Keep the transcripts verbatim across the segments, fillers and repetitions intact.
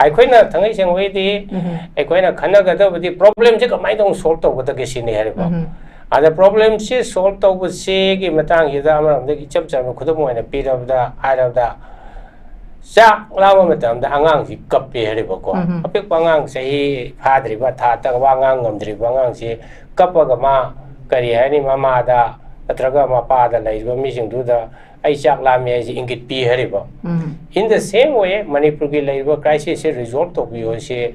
ꯑꯩꯈꯣꯏꯅ ꯊꯥꯡꯒꯩ ꯁꯦꯡꯕꯒꯤꯗꯤ ꯎꯝ꯫ ꯑꯩꯈꯣꯏꯅ ꯈꯟꯅꯒꯗꯕꯗꯤ problemꯁꯦ ꯀꯃꯥꯏꯅ ꯇꯧꯅ solve ꯇꯧꯒꯗꯒꯦ ꯁꯤꯅꯤ ꯍꯥꯏꯔꯤꯕ꯫ ꯎꯝ꯫ ꯑꯗ problemꯁꯦ solve ꯇꯧꯕꯁꯤꯒꯤ ꯃꯇꯥꯡꯁꯤꯗ ꯑꯃꯔꯣꯝꯗ ꯏꯆꯝ ꯆꯝꯕ ꯈꯨꯗꯝ ꯑꯣꯏꯅ ꯄꯤꯔꯕꯗ, ꯍꯥꯏꯔꯕꯗ, ꯆꯥꯛ ꯂꯥꯝꯕ ꯃꯇꯝꯗ ꯑꯉꯥꯡꯁꯤ ꯀꯞꯄꯦ ꯍꯥꯏꯔꯤꯕꯀꯣ꯫ ꯎꯝ꯫ ꯑꯄꯤꯛꯄ ꯑꯉꯥꯡ ꯆꯍꯤ ꯐꯥꯗ꯭ꯔꯤꯕ, ꯊꯥ ꯇꯪꯈꯥꯏ ꯋꯥ ꯉꯥꯡ ꯉꯝꯗ꯭ꯔꯤꯕ ꯑꯉꯥꯡꯁꯤ ꯀꯞꯄꯒ ꯃꯥ ꯀꯔꯤ ꯍꯥꯏꯅꯤ, ꯃꯃꯥꯗ ꯅꯠꯇ꯭ꯔꯒ ꯃꯄꯥꯗ ꯂꯩꯔꯤꯕ ꯃꯤꯁꯤꯡꯗꯨꯗ "ꯑꯩ ꯆꯥꯛ ꯂꯥꯝꯃꯦ" ꯍꯥꯏꯁꯤ ꯏꯪꯒꯤꯠ ꯄꯤ ꯍꯥꯏꯔꯤꯕ꯫ ꯎꯝ꯫ In the same way, ꯃꯅꯤꯄꯨꯔꯒꯤ ꯂꯩꯔꯤꯕ crisisꯁꯦ resolve ꯇꯧꯕꯤꯌꯨ ꯍꯥꯏꯁꯤ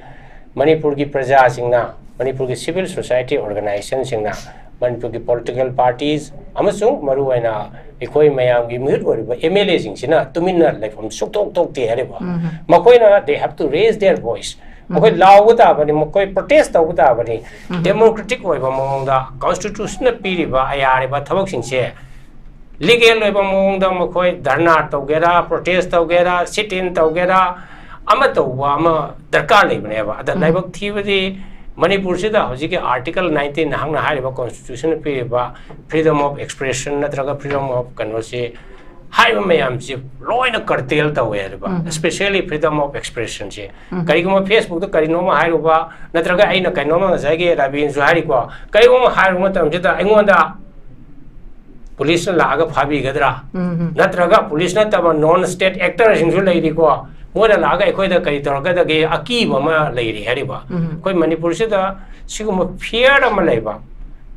ꯃꯅꯤꯄꯨꯔꯒꯤ ꯄ꯭ꯔꯖꯥꯁꯤꯡꯅ, ꯃꯅꯤꯄꯨꯔꯒꯤ civil society organisationꯁꯤꯡꯅ, ꯃꯅꯤꯄꯨꯔꯒꯤ political parties ꯑꯃꯁꯨꯡ ꯃꯔꯨꯑꯣꯏꯅ ꯑꯩꯈꯣꯏ ꯃꯌꯥꯝꯒꯤ ꯃꯤꯍꯨꯠ ꯑꯣꯏꯔꯤꯕ MLAꯁꯤꯡꯁꯤꯅ ꯇꯨꯃꯤꯟꯅ ꯂꯩꯐꯝ ꯁꯨꯛꯊꯣꯛ ꯊꯣꯛꯇꯦ ꯍꯥꯏꯔꯤꯕ꯫ ꯎꯝ꯫ ꯃꯈꯣꯏꯅ they have to raise their voice꯫ ꯎꯝ꯫ ꯃꯈꯣꯏ ꯂꯥꯎꯕ ꯇꯥꯕꯅꯤ, ꯃꯈꯣꯏ protest ꯇꯧꯕ ꯇꯥꯕꯅꯤ꯫ ꯎꯝ꯫ Democratic ꯑꯣꯏꯕ ꯃꯑꯣꯡꯗ constitutionꯅ ꯄꯤꯔꯤꯕ, ꯌꯥꯔꯤꯕ ꯊꯕꯛꯁꯤꯡꯁꯦ legal ꯑꯣꯏꯕ ꯃꯑꯣꯡꯗ ꯃꯈꯣꯏ ꯙꯔꯅꯥ ꯇꯧꯒꯦꯔꯥ, protest ꯇꯧꯒꯦꯔꯥ, sit in ꯇꯧꯒꯦꯔꯥ, ꯑꯃ ꯇꯧꯕ ꯑꯃ ꯗꯔꯀꯥꯔ ꯂꯩꯕꯅꯦꯕ꯫ ꯑꯗ ꯎꯝ꯫ ꯂꯥꯏꯕꯛ ꯊꯤꯕꯗꯤ ꯃꯅꯤꯄꯨꯔꯁꯤꯗ ꯍꯧꯖꯤꯛꯀꯤ Article nineteen, ꯅꯍꯥꯛꯅ ꯍꯥꯏꯔꯤꯕ constitutionꯅ ꯄꯤꯔꯤꯕ freedom of expression ꯅꯠꯇ꯭ꯔꯒ freedom of ꯀꯩꯅꯣꯁꯤ, ꯍꯥꯏꯔꯤꯕ ꯃꯌꯥꯝꯁꯤ ꯂꯣꯏꯅ curtail ꯇꯧꯋꯦ ꯍꯥꯏꯔꯤꯕ, ꯎꯝ꯫ Especially freedom of expressionꯁꯦ꯫ ꯎꯝ꯫ ꯀꯔꯤꯒꯨꯝꯕ Facebookꯇ ꯀꯔꯤꯅꯣꯝꯃ ꯍꯥꯏꯔꯨꯕ, ꯅꯠꯇ꯭ꯔꯒ ꯑꯩꯅ ꯀꯩꯅꯣꯝꯃ, ꯉꯁꯥꯏꯒꯤ ꯔꯥꯕꯤꯟꯁꯨ ꯍꯥꯏꯔꯤꯀꯣ, ꯀꯔꯤꯒꯨꯝꯕ ꯍꯥꯏꯔꯨꯕ ꯃꯇꯝꯁꯤꯗ ꯑꯩꯉꯣꯟꯗ policeꯅ ꯂꯥꯛꯑꯒ ꯐꯥꯕꯤꯒꯗ꯭ꯔꯥ? ꯎꯝ꯫ ꯅꯠꯇ꯭ꯔꯒ police ꯅꯠꯇꯕ non state actorꯁꯤꯡꯁꯨ ꯂꯩꯔꯤꯀꯣ, ꯃꯣꯏꯅ ꯂꯥꯛꯑꯒ ꯑꯩꯈꯣꯏꯗ ꯀꯔꯤ ꯇꯧꯔꯛꯀꯗꯒꯦ ꯑꯀꯤꯕ ꯑꯃ ꯂꯩꯔꯤ ꯍꯥꯏꯔꯤꯕ꯫ ꯎꯝ꯫ ꯑꯩꯈꯣꯏ ꯃꯅꯤꯄꯨꯔꯁꯤꯗ ꯁꯤꯒꯨꯝꯕ fear ꯑꯃ ꯂꯩꯕ,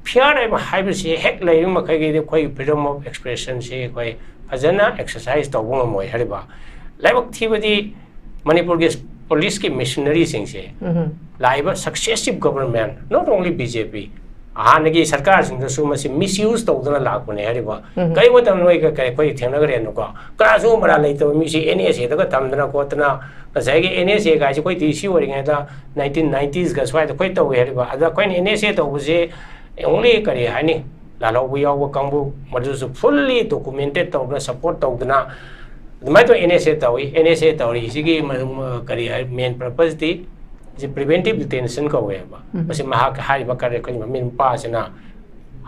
fear ꯑꯃ ꯍꯥꯏꯕꯁꯤ ꯍꯦꯛ ꯂꯩꯕ ꯃꯈꯩꯒꯤꯗꯤ ꯑꯩꯈꯣꯏꯒꯤ freedom of expressionꯁꯤ ꯑꯩꯈꯣꯏ ꯐꯖꯅ exercise ꯇꯧꯕ ꯉꯝꯃꯣꯏ ꯍꯥꯏꯔꯤꯕ꯫ ꯂꯥꯏꯕꯛ ꯊꯤꯕꯗꯤ ꯃꯅꯤꯄꯨꯔꯒꯤ policeꯀꯤ machineryꯁꯤꯡꯁꯦ ꯎꯝ꯫ ꯂꯥꯛꯏꯕ successive government, not only BJP, ꯍꯥꯟꯅꯒꯤ ꯁꯔꯀꯥꯔꯁꯤꯡꯗꯁꯨ ꯃꯁꯤ misuse ꯇꯧꯗꯨꯅ ꯂꯥꯛꯄꯅꯦ ꯍꯥꯏꯔꯤꯕ꯫ ꯎꯝ꯫ ꯀꯔꯤꯒꯨꯝꯕ ꯃꯇꯝꯗ ꯅꯣꯏ ꯀ-, ꯀ-, ꯑꯩꯈꯣꯏ ꯊꯦꯡꯅꯈ꯭ꯔꯦꯅꯀꯣ, ꯀꯅꯥꯁꯨ ꯃꯔꯥꯜ ꯂꯩꯇꯕ ꯃꯤꯁꯤ NSAꯗꯒ ꯊꯝꯗꯅ ꯈꯣꯠꯇꯅ, ꯉꯁꯥꯏꯒꯤ NSA ꯀꯥꯏꯁꯦ ꯑꯩꯈꯣꯏ DC ꯑꯣꯏꯔꯤꯉꯩꯗ nineteen nineties ꯀ ꯁ꯭ꯋꯥꯏꯗ ꯑꯩꯈꯣꯏ ꯇꯧꯋꯦ ꯍꯥꯏꯔꯤꯕ꯫ ꯑꯗ ꯑꯩꯈꯣꯏꯅ NSA ꯇꯧꯕꯁꯦ only ꯀꯔꯤ ꯍꯥꯏꯅꯤ, ꯂꯥꯜꯍꯧꯕ ꯌꯥꯎꯕ ꯀꯥꯡꯕꯨ, ꯃꯗꯨꯁꯨ fully documented ꯇꯧꯗꯅ, support ꯇꯧꯗꯅ ꯑꯗꯨꯃꯥꯏꯅ ꯇꯧ NSA ꯇꯧꯏ꯫ NSA ꯇꯧꯔꯤꯁꯤꯒꯤ ꯃ-, ꯃ-, ꯀꯔꯤ ꯍꯥꯏ, main purposeꯇꯤ ꯁꯤ preventive detention ꯀꯧꯋꯦꯕ꯫ ꯎꯝ꯫ ꯃꯁꯤ ꯃꯍꯥꯛ ꯍꯥꯏꯔꯤꯕ ꯀꯔꯤ, ꯑꯩꯈꯣꯏꯒꯤ ꯃꯃꯤꯡ ꯅꯨꯄꯥꯁꯤꯅ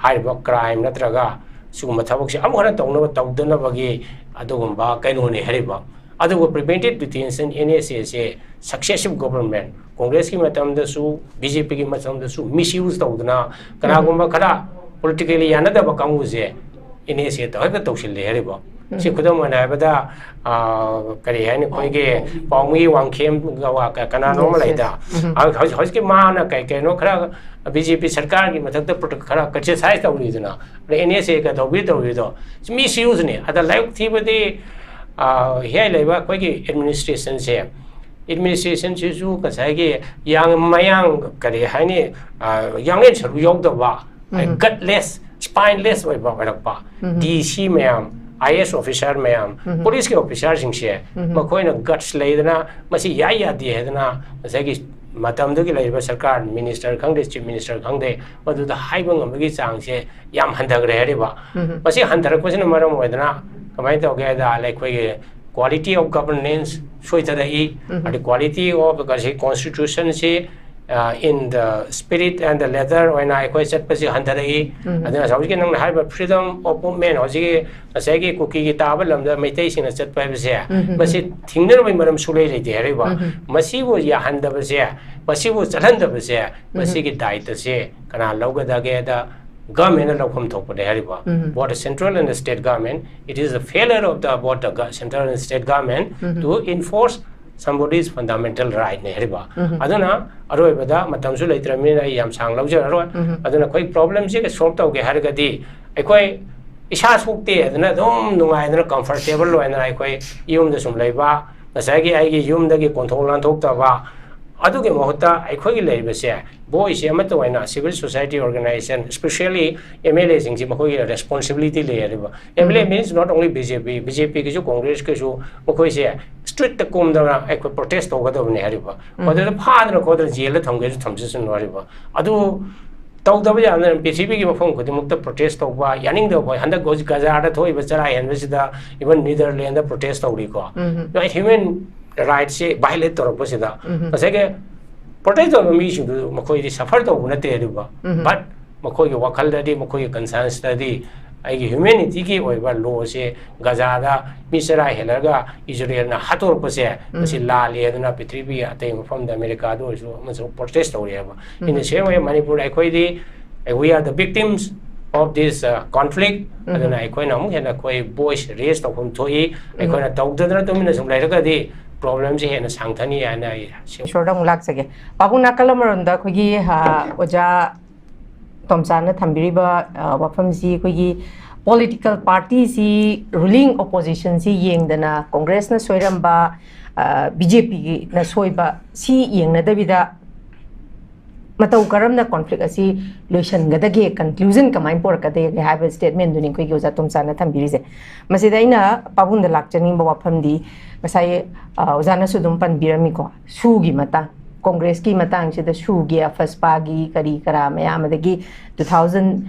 ꯍꯥꯏꯔꯤꯕ crime ꯅꯠꯇ꯭ꯔꯒ ꯁꯤꯒꯨꯝꯕ ꯊꯕꯛꯁꯦ ꯑꯃꯨꯛ ꯍꯟꯅ ꯇꯧꯅꯕ, ꯇꯧꯗꯅꯕꯒꯤ ꯑꯗꯨꯒꯨꯝꯕ ꯀꯩꯅꯣꯅꯦ ꯍꯥꯏꯔꯤꯕ꯫ ꯑꯗꯨꯕꯨ preventive detention, N S A say successive government, ꯀꯣꯡꯒ꯭ꯔꯦꯁꯀꯤ ꯃꯇꯝꯗꯁꯨ, B J P ꯒꯤ ꯃꯇꯝꯗꯁꯨ misuse ꯇꯧꯗꯅ, ꯀꯅꯥꯒꯨꯝꯕ ꯈꯔ politically ꯌꯥꯅꯗꯕ ꯀꯥꯡꯕꯨꯁꯦ N S A ꯇꯧ-, ꯍꯦꯛꯇ ꯇꯧꯁꯤꯜꯂꯦ ꯍꯥꯏꯔꯤꯕ꯫ ꯁꯤ ꯈꯨꯗꯝ ꯑꯣꯏꯅ ꯍꯥꯏꯔꯕꯗ, ꯑ, ꯀꯔꯤ ꯍꯥꯏꯅꯤ, ꯑꯩꯈꯣꯏꯒꯤ ꯄꯥꯎꯃꯤ ꯋꯥꯡꯈꯦꯝꯒ ꯋꯥ-, ꯀ-, ꯀꯅꯥꯅꯣ ꯑꯃ Yes, yes. ꯂꯩꯗ꯫ ꯎꯝ. ꯍꯧ-, ꯍꯧꯖꯤꯛ, ꯍꯧꯖꯤꯛꯀꯤ ꯃꯥꯅ ꯀꯩ ꯀꯩꯅꯣ ꯈꯔ B J P ꯁꯔꯀꯥꯔꯒꯤ ꯃꯊꯛꯇ ꯄ꯭ꯔꯣꯇꯦ-, ꯈꯔ criticize ꯇꯧꯔꯤꯗꯨꯅ, ꯑꯗ N S A ꯀ ꯇꯧꯕꯤ ꯇꯧꯔꯤꯗꯣ, ꯃꯤꯁ ꯌꯨꯁꯅꯤ꯫ ꯑꯗ ꯂꯥꯏꯕꯛ ꯊꯤꯕꯗꯤ, ꯑ, ꯍꯤꯌꯥꯏ ꯂꯩꯕ ꯑꯩꯈꯣꯏꯒꯤ administrationꯁꯦ, administrationꯁꯤꯁꯨ ꯉꯁꯥꯏꯒꯤ ꯌꯥꯡ-, ꯃꯌꯥꯡ, ꯀꯔꯤ ꯍꯥꯏꯅꯤ, ꯑ, ꯌꯥꯡꯂꯦꯟ ꯁꯔꯨ ꯌꯥꯎꯗꯕ, ꯎꯝ. Gutless, spineless ꯑꯣꯏꯕ ꯑꯣꯏꯔꯛꯄ, ꯎꯝ. D C ꯃꯌꯥꯝ, I A S officer ꯃꯌꯥꯝ, ꯎꯝ. Policeꯀꯤ officerꯁꯤꯡꯁꯦ, ꯎꯝ. ꯃꯈꯣꯏꯅ guts ꯂꯩꯗꯅ, ꯃꯁꯤ ꯌꯥꯏ ꯌꯥꯗꯦ ꯍꯥꯏꯗꯅ, ꯉꯁꯥꯏꯒꯤ ꯃꯇꯝꯗꯨꯒꯤ ꯂꯩꯔꯤꯕ ꯁꯔꯀꯥꯔ, minister ꯈꯪꯗꯦ, chief minister ꯈꯪꯗꯦ, ꯃꯗꯨꯗ ꯍꯥꯏꯕ ꯉꯝꯕꯒꯤ ꯆꯥꯡꯁꯦ ꯌꯥꯝ ꯍꯟꯊꯈ꯭ꯔꯦ ꯍꯥꯏꯔꯤꯕ꯫ ꯎꯝ. ꯃꯁꯤ ꯍꯟꯊꯔꯛꯄꯁꯤꯅ ꯃꯔꯝ ꯑꯣꯏꯗꯅ ꯀꯃꯥꯏꯅ ꯇꯧꯒꯦ ꯍꯥꯏꯗ, ꯑꯩꯈꯣꯏꯒꯤ quality of governance ꯁꯣꯏꯊꯔꯛꯏ, ꯎꯝ. ꯑꯗꯩ quality of ꯀꯔꯤ, constitutionꯁꯤ, ꯑ, in the spirit and the letter ꯑꯣꯏꯅ ꯑꯩꯈꯣꯏ ꯆꯠꯄꯁꯤ ꯍꯟꯊꯔꯛꯏ꯫ ꯎꯝ. ꯑꯗꯨꯅ ꯍꯧꯖꯤꯛꯀꯤ ꯅꯪꯅ ꯍꯥꯏꯔꯤꯕ freedom of movement, ꯍꯧꯖꯤꯛꯀꯤ ꯉꯁꯥꯏꯒꯤ ꯀꯨꯀꯤꯒꯤ ꯇꯥꯕ ꯂꯝꯗ ꯃꯩꯇꯩꯁꯤꯡꯅ ꯆꯠꯄ ꯍꯥꯏꯕꯁꯦ, ꯎꯝ. ꯃꯁꯤ ꯊꯤꯡꯅꯅꯕꯒꯤ ꯃꯔꯝ ꯁꯨꯡꯂꯩ ꯂꯩꯇꯦ ꯍꯥꯏꯔꯤꯕ꯫ ꯎꯝ. ꯃꯁꯤꯕꯨ ꯌꯥꯍꯟꯗꯕꯁꯦ, ꯃꯁꯤꯕꯨ ꯆꯠꯍꯟꯗꯕꯁꯦ, ꯎꯝ. ꯃꯁꯤꯒꯤ ꯗꯥꯏꯇꯁꯦ ꯀꯅꯥ ꯂꯧꯒꯗꯒꯦꯗ governmentꯅ ꯂꯧꯐꯝ ꯊꯣꯛꯄꯅꯦ ꯍꯥꯏꯔꯤꯕ꯫ ꯎꯝ. Both the central and the state government, it is the failure of the both the go-, central and state government um. To enforce somebody's fundamental rightꯅꯦ ꯍꯥꯏꯔꯤꯕ꯫ ꯎꯝ. ꯑꯗꯨꯅ ꯑꯔꯣꯏꯕꯗ ꯃꯇꯝꯁꯨ ꯂꯩꯇ꯭ꯔꯕꯅꯤꯅ ꯑꯩ ꯌꯥꯝ ꯁꯥꯡ ꯂꯧꯖꯔꯔꯣꯏ꯫ ꯎꯝ. ꯑꯗꯨꯅ ꯑꯩꯈꯣꯏ problemꯁꯤꯒ solve ꯇꯧꯒꯦ ꯍꯥꯏꯔꯒꯗꯤ ꯑꯩꯈꯣꯏ ꯏꯁꯥ ꯁꯣꯛꯇꯦ ꯑꯗꯨꯅ ꯑꯗꯨꯝ ꯅꯨꯡꯉꯥꯏꯗꯅ comfortable ꯑꯣꯏꯅ ꯑꯩꯈꯣꯏ ꯌꯨꯝꯗ ꯁꯨꯝ ꯂꯩꯕ, ꯉꯁꯥꯏꯒꯤ ꯑꯩꯒꯤ ꯌꯨꯝꯗꯒꯤ ꯀꯣꯟꯊꯣꯛ ꯂꯥꯟꯊꯣꯛꯇꯕ, ꯑꯗꯨꯒꯤ ꯃꯍꯨꯠꯇ ꯑꯩꯈꯣꯏꯒꯤ ꯂꯩꯔꯤꯕꯁꯦ, ꯚꯣꯏꯁꯁꯦ ꯑꯃꯠꯇ ꯑꯣꯏꯅ civil society organization, especially M L Aꯁꯤꯡꯁꯤ ꯃꯈꯣꯏꯒꯤ responsibility ꯂꯩ ꯍꯥꯏꯔꯤꯕ꯫ M L A um. Means not only B J P, B J Pꯒꯤꯁꯨ ꯀꯣꯡꯒ꯭ꯔꯦꯁꯀꯤꯁꯨ ꯃꯈꯣꯏꯁꯦ streetꯇ ꯀꯨꯝꯗꯅ ꯑꯩꯈꯣꯏ protest ꯇꯧꯒꯗꯕꯅꯤ ꯍꯥꯏꯔꯤꯕ꯫ ꯎꯝ. ꯃꯗꯨꯗ ꯐꯥꯗꯅ ꯈꯣꯠꯇꯅ ꯖꯦꯜꯗ ꯊꯝꯒꯦꯁꯨ ꯊꯝꯖꯁꯅꯨ ꯍꯥꯏꯔꯤꯕ꯫ ꯑꯗꯨ ꯇꯧꯗꯕ ꯌꯥꯗꯅ ꯄ꯭ꯔꯤꯊꯤꯕꯤꯒꯤ ꯃꯐꯝ ꯈꯨꯗꯤꯡꯃꯛꯇ protest ꯇꯧꯕ, ꯌꯥꯅꯤꯡꯗꯕ ꯐꯥꯎ-, ꯍꯟꯗꯛ ꯍꯧꯖꯤꯛ ꯒꯖꯥꯗ ꯊꯣꯛꯏꯕ ꯆꯔꯥ ꯍꯦꯟꯕꯁꯤꯗ even Netherlandsꯗ protest ꯇꯧꯔꯤꯀꯣ꯫ ꯎꯝ. Human rightꯁꯦ violate ꯇꯧꯔꯛꯄꯁꯤꯗ ꯎꯝ. ꯉꯁꯥꯏꯒꯤ protest ꯇꯧꯔꯤꯕ ꯃꯤꯁꯤꯡꯗꯨ ꯃꯈꯣꯏꯗꯤ suffer ꯇꯧꯕ ꯅꯠꯇꯦ ꯑꯗꯨꯕꯨ, ꯎꯝ. But ꯃꯈꯣꯏꯒꯤ ꯋꯥꯈꯜꯗꯗꯤ, ꯃꯈꯣꯏꯒꯤ conscienceꯇꯗꯤ ꯑꯩꯒꯤ ꯍ꯭ꯌꯨꯃꯦꯅꯤꯇꯤꯒꯤ ꯑꯣꯏꯕ ꯂꯣꯁꯦ ꯒꯖꯥꯗ ꯃꯤ ꯆꯔꯥ ꯍꯦꯜꯂꯒ ꯏꯖꯔꯦꯜꯅ ꯍꯥꯠꯇꯣꯔꯛꯄꯁꯦ, ꯃꯁꯤ ꯂꯥꯜꯂꯦ ꯑꯗꯨꯅ ꯄ꯭ꯔꯤꯊꯤꯕꯤꯒꯤ ꯑꯇꯩ ꯃꯐꯝꯗ ꯑꯃꯦꯔꯤꯀꯥꯗ ꯑꯣꯏꯔꯁꯨ ꯑꯃꯁꯨ ꯄ꯭ꯔꯣꯇꯦꯁ ꯇꯧꯔꯛꯑꯦꯕ꯫ In the same way, ꯃꯅꯤꯄꯨꯔꯗ ꯑꯩꯈꯣꯏꯗꯤ, we are the victims of this, uh, conflict. ꯑꯗꯨꯅ ꯑꯩꯈꯣꯏꯅ ꯑꯃꯨꯛ ꯍꯦꯟꯅ ꯑꯩꯈꯣꯏ ꯚꯣꯏꯁ ꯔꯦꯁ ꯇꯧꯐꯝ ꯊꯣꯛꯏ꯫ ꯑꯩꯈꯣꯏꯅ ꯇꯧꯗꯗꯅ ꯇꯨꯃꯤꯟꯅ ꯁꯨꯝ ꯂꯩꯔꯒꯗꯤ ꯄ꯭ꯔꯣꯕ꯭ꯂꯦꯝꯁꯦ ꯍꯦꯟꯅ ꯁꯥꯡꯊꯅꯤ ꯍꯥꯏꯅ ꯑꯩ ꯏꯁꯣꯔꯗ ꯑꯃꯨꯛ ꯂꯥꯛꯆꯒꯦ꯫ ꯄꯥꯕꯨꯡ, ꯅꯥꯀꯜ ꯑꯃꯔꯣꯝꯗ ꯑꯩꯈꯣꯏꯒꯤ, ꯑ, ꯑꯣꯖꯥ ꯇꯣꯝꯆꯥꯅ ꯊꯝꯕꯤꯔꯤꯕ, ꯑ, ꯋꯥꯐꯝꯁꯤ ꯑꯩꯈꯣꯏꯒꯤ ꯄꯣꯂꯤꯇꯤꯀꯦꯜ ꯄꯥꯔꯇꯤꯁꯤ, ꯔꯨꯂꯤꯡ ꯑꯣꯄꯣꯖꯤꯁꯟꯁꯤ ꯌꯦꯡꯗꯅ ꯀꯣꯡꯒ꯭ꯔꯦꯁꯅ ꯁꯣꯏꯔꯝꯕ, ꯑ, ꯕꯤ ꯖꯦ ꯄꯤꯅ ꯁꯣꯏꯕ ꯁꯤ ꯌꯦꯡꯅꯗꯕꯤꯗ ꯃꯇꯧ ꯀꯔꯝꯅ ꯀꯣꯟꯐ꯭ꯂꯤꯛ ꯑꯁꯤ ꯂꯣꯏꯁꯤꯟꯒꯗꯒꯦ, ꯀꯟꯀ꯭ꯂꯨꯖꯟ ꯀꯃꯥꯏꯅ ꯄꯨꯔꯛꯀꯗꯒꯦ ꯍꯥꯏꯕ ꯁ꯭ꯇꯦꯠꯃꯦꯟꯗꯨꯅꯤ ꯑꯩꯈꯣꯏꯒꯤ ꯑꯣꯖꯥ ꯇꯣꯝꯆꯥꯅ ꯊꯝꯕꯤꯔꯤꯁꯦ꯫ ꯃꯁꯤꯗ ꯑꯩꯅ ꯄꯥꯕꯨꯡꯗ ꯂꯥꯛꯆꯅꯤꯡꯕ ꯋꯥꯐꯝꯗꯤ, ꯉꯁꯥꯏ, ꯑ, ꯑꯣꯖꯥꯅꯁꯨ ꯑꯗꯨꯝ ꯄꯟꯕꯤꯔꯝꯃꯤꯀꯣ, ꯁꯨꯒꯤ ꯃꯇꯥꯡ, ꯀꯣꯡꯒ꯭ꯔꯦꯁꯀꯤ ꯃꯇꯥꯡꯁꯤꯗ ꯁꯨꯒꯤ ꯑꯐꯁꯄꯥꯒꯤ ꯀꯔꯤ ꯀꯔꯥ ꯃꯌꯥꯝ, ꯑꯗꯒꯤ ꯇꯨ ꯊꯥꯎꯖꯟ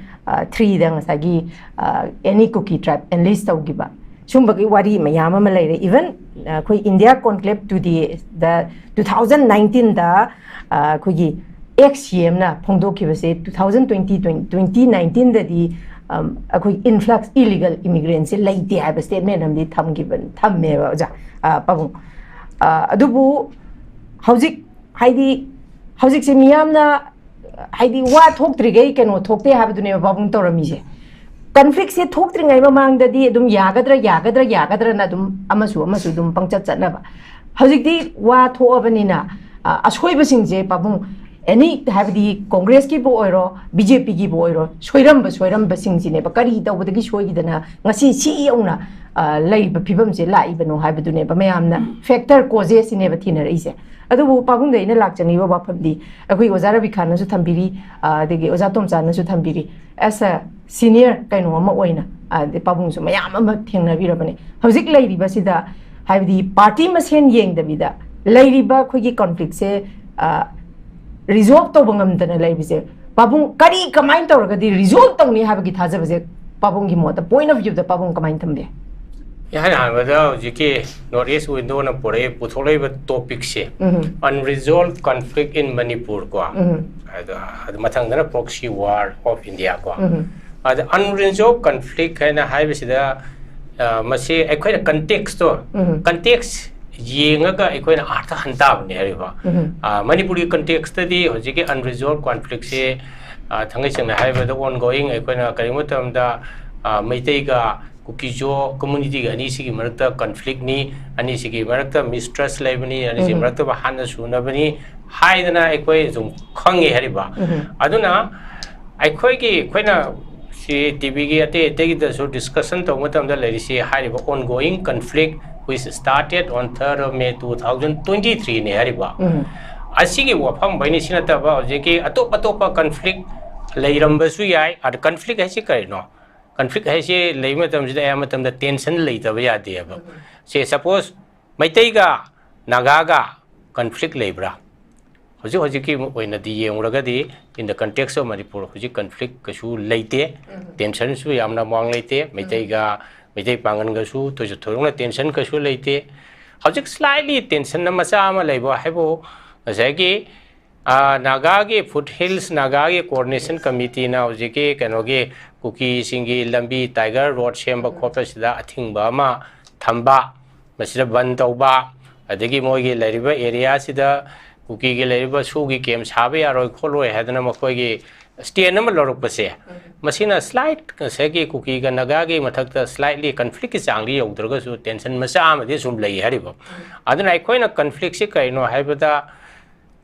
ꯊ꯭ꯔꯤꯗ ꯉꯁꯥꯏꯒꯤ, ꯑ, ꯑꯦꯅꯤ ꯀꯨꯀꯤ ꯇ꯭ꯔꯥꯏꯕ ꯑꯦꯟꯂꯤꯁ ꯇꯧꯈꯤꯕ, ꯁꯨꯝꯕꯒꯤ ꯋꯥꯔꯤ ꯃꯌꯥꯝ ꯑꯃ ꯂꯩꯔꯦ꯫ ꯏꯚꯟ, ꯑ, ꯑꯩꯈꯣꯏ ꯏꯟꯗꯤꯌꯥ ꯀꯣꯟꯀ꯭ꯂꯦꯕ ꯇꯨꯗꯦꯗ ꯇꯨ ꯊꯥꯎꯖꯟ ꯅꯥꯏꯟꯇꯤꯟꯗ, ꯑ, ꯑꯩꯈꯣꯏꯒꯤ ꯑꯦꯛꯁ ꯁꯤ ꯑꯦꯝꯅ ꯐꯣꯡꯗꯣꯛꯈꯤꯕꯁꯦ, ꯇꯨ ꯊꯥꯎꯖꯟ ꯇ꯭ꯋꯦꯟꯇꯤ, ꯇ꯭ꯋꯦꯟꯇꯤ ꯅꯥꯏꯟꯇꯤꯟꯗꯗꯤ, ꯑꯝ, ꯑꯩꯈꯣꯏ ꯏꯟꯐ꯭ꯂꯛꯁ, ꯏꯂꯤꯒꯜ ꯏꯃꯤꯒ꯭ꯔꯦꯟꯁꯦ ꯂꯩꯇꯦ ꯍꯥꯏꯕ ꯁ꯭ꯇꯦꯠꯃꯦꯟ ꯑꯃꯗꯤ ꯊꯝꯈꯤꯕ, ꯊꯝꯃꯦꯕ ꯑꯣꯖꯥ, ꯑ, ꯄꯥꯕꯨꯡ꯫ ꯑ, ꯑꯗꯨꯕꯨ ꯍꯧꯖꯤꯛ, ꯍꯥꯏꯗꯤ, ꯍꯧꯖꯤꯛꯁꯦ ꯃꯤꯌꯥꯝꯅ, ꯍꯥꯏꯗꯤ, ꯋꯥ ꯊꯣꯛꯇ꯭ꯔꯤꯈꯩ ꯀꯩꯅꯣ ꯊꯣꯛꯇꯦ ꯍꯥꯏꯕꯗꯨꯅꯦꯕ ꯄꯥꯕꯨꯡ ꯇꯧꯔꯝꯃꯤꯁꯦ꯫ ꯀꯟꯐ꯭ꯂꯤꯛꯁꯦ ꯊꯣꯛꯇ꯭ꯔꯤꯉꯩ ꯃꯃꯥꯡꯗꯗꯤ ꯑꯗꯨꯝ ꯌꯥꯒꯗ꯭ꯔꯥ, ꯌꯥꯒꯗ꯭ꯔꯥ, ꯌꯥꯒꯗ꯭ꯔꯅ ꯑꯗꯨꯝ ꯑꯃꯁꯨ ꯑꯃꯁꯨ ꯑꯗꯨꯝ ꯄꯪꯆꯠ ꯆꯠꯅꯕ꯫ ꯍꯧꯖꯤꯛꯇꯤ ꯋꯥ ꯊꯣꯛꯑꯕꯅꯤꯅ, ꯑ, ꯑꯁꯣꯏꯕꯁꯤꯡꯁꯦ ꯄꯥꯕꯨꯡ, ꯑꯦꯅꯤ, ꯍꯥꯏꯕꯗꯤ ꯀꯣꯡꯒ꯭ꯔꯦꯁꯀꯤꯕꯨ ꯑꯣꯏꯔꯣ, ꯕꯤ ꯖꯦ ꯄꯤꯒꯤꯕꯨ ꯑꯣꯏꯔꯣ, ꯁꯣꯏꯔꯝꯕ, ꯁꯣꯏꯔꯝꯕꯁꯤꯡꯁꯤꯅꯦꯕ, ꯀꯔꯤ ꯇꯧꯕꯗꯒꯤ ꯁꯣꯏꯈꯤꯗꯅ ꯉꯁꯤ ꯁꯤ ꯌꯧꯅ, ꯑ, ꯂꯩꯔꯤꯕ ꯐꯤꯕꯝꯁꯦ ꯂꯥꯛꯏꯕꯅꯣ ꯍꯥꯏꯕꯗꯨꯅꯦꯕ ꯃꯌꯥꯝꯅ ꯐꯦꯛꯇꯔ ꯀꯣꯖꯦꯁꯁꯤꯅꯦꯕ ꯊꯤꯅꯔꯛꯏꯁꯦ꯫ ꯑꯗꯨꯕꯨ ꯄꯥꯕꯨꯡꯗ ꯑꯩꯅ ꯂꯥꯛꯆꯅꯤꯡꯕ ꯋꯥꯐꯝꯗꯤ, ꯑꯩꯈꯣꯏ ꯑꯣꯖꯥ ꯔꯕꯤꯈꯥꯟꯅꯁꯨ ꯊꯝꯕꯤꯔꯤ, ꯑ, ꯑꯗꯒꯤ ꯑꯣꯖꯥ ꯇꯣꯝꯆꯥꯅꯁꯨ ꯊꯝꯕꯤꯔꯤ, ꯑꯦꯁ ꯑ ꯁꯤꯅꯤꯌꯔ ꯀꯩꯅꯣ ꯑꯃ ꯑꯣꯏꯅ, ꯑꯗꯩ ꯄꯥꯕꯨꯡꯁꯨ ꯃꯌꯥꯝ ꯑꯃ ꯊꯦꯡꯅꯕꯤꯔꯕꯅꯦ꯫ ꯍꯧꯖꯤꯛ ꯂꯩꯔꯤꯕꯁꯤꯗ, ꯍꯥꯏꯕꯗꯤ ꯄꯥꯔꯇꯤ ꯃꯁꯦꯟ ꯌꯦꯡꯗꯕꯤꯗ ꯂꯩꯔꯤꯕ ꯑꯩꯈꯣꯏꯒꯤ ꯀꯣꯟꯐ꯭ꯂꯤꯛꯁꯦ, ꯑ, ꯔꯤꯖꯣꯜꯕ ꯇꯧꯕ ꯉꯝꯗꯅ ꯂꯩꯕꯁꯦ, ꯄꯥꯕꯨꯡ ꯀꯔꯤ ꯀꯃꯥꯏꯅ ꯇꯧꯔꯒꯗꯤ ꯔꯤꯖꯣꯜꯕ ꯇꯧꯅꯤ ꯍꯥꯏꯕꯒꯤ ꯊꯥꯖꯕꯁꯦ ꯄꯥꯕꯨꯡꯒꯤ ꯃꯣꯠꯇ, ꯄꯣꯏꯟ ꯑꯣꯐ ꯚ꯭ꯌꯨꯗ ꯄꯥꯕꯨꯡ ꯀꯃꯥꯏꯅ ꯊꯝꯕꯤ? ꯏꯍꯥꯟ ꯍꯥꯟꯕꯗ ꯍꯧꯖꯤꯛꯀꯤ ꯅꯣꯔꯠ ꯏꯁ ꯋꯤꯟꯗꯣꯅ ꯄꯨꯔꯛꯏ, ꯄꯨꯊꯣꯛꯂꯛꯏꯕ ꯇꯣꯄꯤꯛꯁꯦ, ꯎꯝ꯫ Unresolved Conflict in Manipur ꯀꯣ, ꯎꯝ꯫ ꯑꯗꯣ, ꯑꯗꯨ ꯃꯊꯪꯗꯅ Proxy War of India ꯀꯣ, ꯎꯝ꯫ ꯑꯗ unresolved conflict ꯍꯥꯏꯅ ꯍꯥꯏꯕꯁꯤꯗ, ꯑ, ꯃꯁꯤ ꯑꯩꯈꯣꯏꯅ context ꯇꯣ, context ꯌꯦꯡꯉꯒ ꯑꯩꯈꯣꯏꯅ ꯑꯥꯔꯊ ꯍꯟ ꯇꯥꯕꯅꯦ ꯍꯥꯏꯔꯤꯕ꯫ ꯑ, ꯃꯅꯤꯄꯨꯔꯒꯤ context ꯇꯗꯤ ꯍꯧꯖꯤꯛꯀꯤ unresolved conflict ꯁꯦ, ꯑ, ꯊꯥꯡꯒꯩ ꯁꯦꯡꯅ ꯍꯥꯏꯔꯕꯗ ongoing ꯑꯩꯈꯣꯏꯅ ꯀꯔꯤꯒꯨꯝꯕ ꯃꯇꯝꯗ, ꯑ, ꯃꯩꯇꯩꯒ ꯀꯨꯀꯤꯖꯣ community ꯒ ꯑꯅꯤꯁꯤꯒꯤ ꯃꯔꯛꯇ conflict ꯅꯤ, ꯑꯅꯤꯁꯤꯒꯤ ꯃꯔꯛꯇ mistrust ꯂꯩꯕꯅꯤ, ꯑꯅꯤꯁꯤꯒꯤ ꯃꯔꯛꯇ ꯍꯥꯟꯅ ꯁꯨꯅꯕꯅꯤ ꯍꯥꯏꯗꯅ ꯑꯩꯈꯣꯏ ꯑꯗꯨꯝ ꯈꯪꯉꯦ ꯍꯥꯏꯔꯤꯕ꯫ ꯑꯗꯨꯅ ꯑꯩꯈꯣꯏꯒꯤ, ꯑꯩꯈꯣꯏꯅ ꯁꯤ T V ꯒꯤ ꯑꯇꯩ ꯑꯇꯩꯒꯤꯗꯁꯨ discussion ꯇꯧꯕ ꯃꯇꯝꯗ ꯂꯩꯔꯤꯁꯤ ꯍꯥꯏꯔꯤꯕ ongoing conflict which started on third of May two thousand twenty three ꯅꯤ ꯍꯥꯏꯔꯤꯕ꯫ ꯑꯁꯤꯒꯤ ꯋꯥꯐꯝ ꯍꯥꯏꯅꯤ꯫ ꯁꯤ ꯅꯠꯇꯕ ꯍꯧꯖꯤꯛꯀꯤ ꯑꯇꯣꯞ ꯑꯇꯣꯞꯄ conflict ꯂꯩꯔꯝꯕꯁꯨ ꯌꯥꯏ꯫ ꯑꯗ conflict ꯍꯥꯏꯁꯤ ꯀꯔꯤꯅꯣ? Conflict ꯍꯥꯏꯁꯤ ꯂꯩꯕ ꯃꯇꯝꯁꯤꯗ ꯑꯌꯥꯝꯕ ꯃꯇꯝꯗ tension ꯂꯩꯇꯕ ꯌꯥꯗꯦꯕ꯫ ꯁꯦ, suppose ꯃꯩꯇꯩꯒ ꯅꯥꯒꯥꯒ conflict ꯂꯩꯕ꯭ꯔꯥ? ꯍꯧꯖꯤꯛ ꯍꯧꯖꯤꯛꯀꯤ ꯑꯣꯏꯅꯗꯤ ꯌꯦꯡꯉꯨꯔꯒꯗꯤ, in the context of Manipur, ꯍꯧꯖꯤꯛ conflict ꯀꯩꯁꯨ ꯂꯩꯇꯦ꯫ Tension ꯁꯨ ꯌꯥꯝꯅ ꯃꯋꯥꯡ ꯂꯩꯇꯦ꯫ ꯃꯩꯇꯩꯒ, ꯃꯩꯇꯩ ꯄꯥꯡꯒꯟꯒꯁꯨ ꯊꯣꯏꯁꯨ ꯊꯣꯏꯗꯣꯛꯅ tension ꯀꯩꯁꯨ ꯂꯩꯇꯦ꯫ ꯍꯧꯖꯤꯛ slightly tension ꯃꯆꯥ ꯑꯃ ꯂꯩꯕ ꯍꯥꯏꯕꯨ, ꯉꯁꯥꯏꯒꯤ, ꯑ, ꯅꯥꯒꯥꯒꯤ Foot Hills ꯅꯥꯒꯥꯒꯤ Coordination Committee ꯅ ꯍꯧꯖꯤꯛꯀꯤ ꯀꯩꯅꯣꯒꯤ ꯀꯨꯀꯤꯁꯤꯡꯒꯤ ꯂꯝꯕꯤ, Tiger Road ꯁꯦꯝꯕ ꯈꯣꯠꯄꯁꯤꯗ ꯑꯊꯤꯡꯕ ꯑꯃ ꯊꯝꯕ, ꯃꯁꯤꯗ ꯕꯟ ꯇꯧꯕ, ꯑꯗꯒꯤ ꯃꯣꯏꯒꯤ ꯂꯩꯔꯤꯕ area ꯁꯤꯗ ꯀꯨꯀꯤꯒꯤ ꯂꯩꯔꯤꯕ ꯁꯨꯒꯤ camp ꯁꯥꯕ ꯌꯥꯔꯣꯏ ꯈꯣꯠꯂꯣꯏ ꯍꯥꯏꯗꯅ ꯃꯈꯣꯏꯒꯤ stand ꯑꯃ ꯂꯧꯔꯛꯄꯁꯦ, ꯃꯁꯤꯅ slight ꯉꯁꯥꯏꯒꯤ ꯀꯨꯀꯤꯒ ꯅꯥꯒꯥꯒꯤ ꯃꯊꯛꯇ slightly conflict ꯀꯤ ꯆꯥꯡꯗꯤ ꯌꯧꯗ꯭ꯔꯒꯁꯨ tension ꯃꯆꯥ ꯑꯃꯗꯤ ꯁꯨꯝ ꯂꯩ ꯍꯥꯏꯔꯤꯕ꯫ ꯑꯗꯨꯅ ꯑꯩꯈꯣꯏꯅ conflict ꯁꯤ ꯀꯔꯤꯅꯣ ꯍꯥꯏꯕꯗ,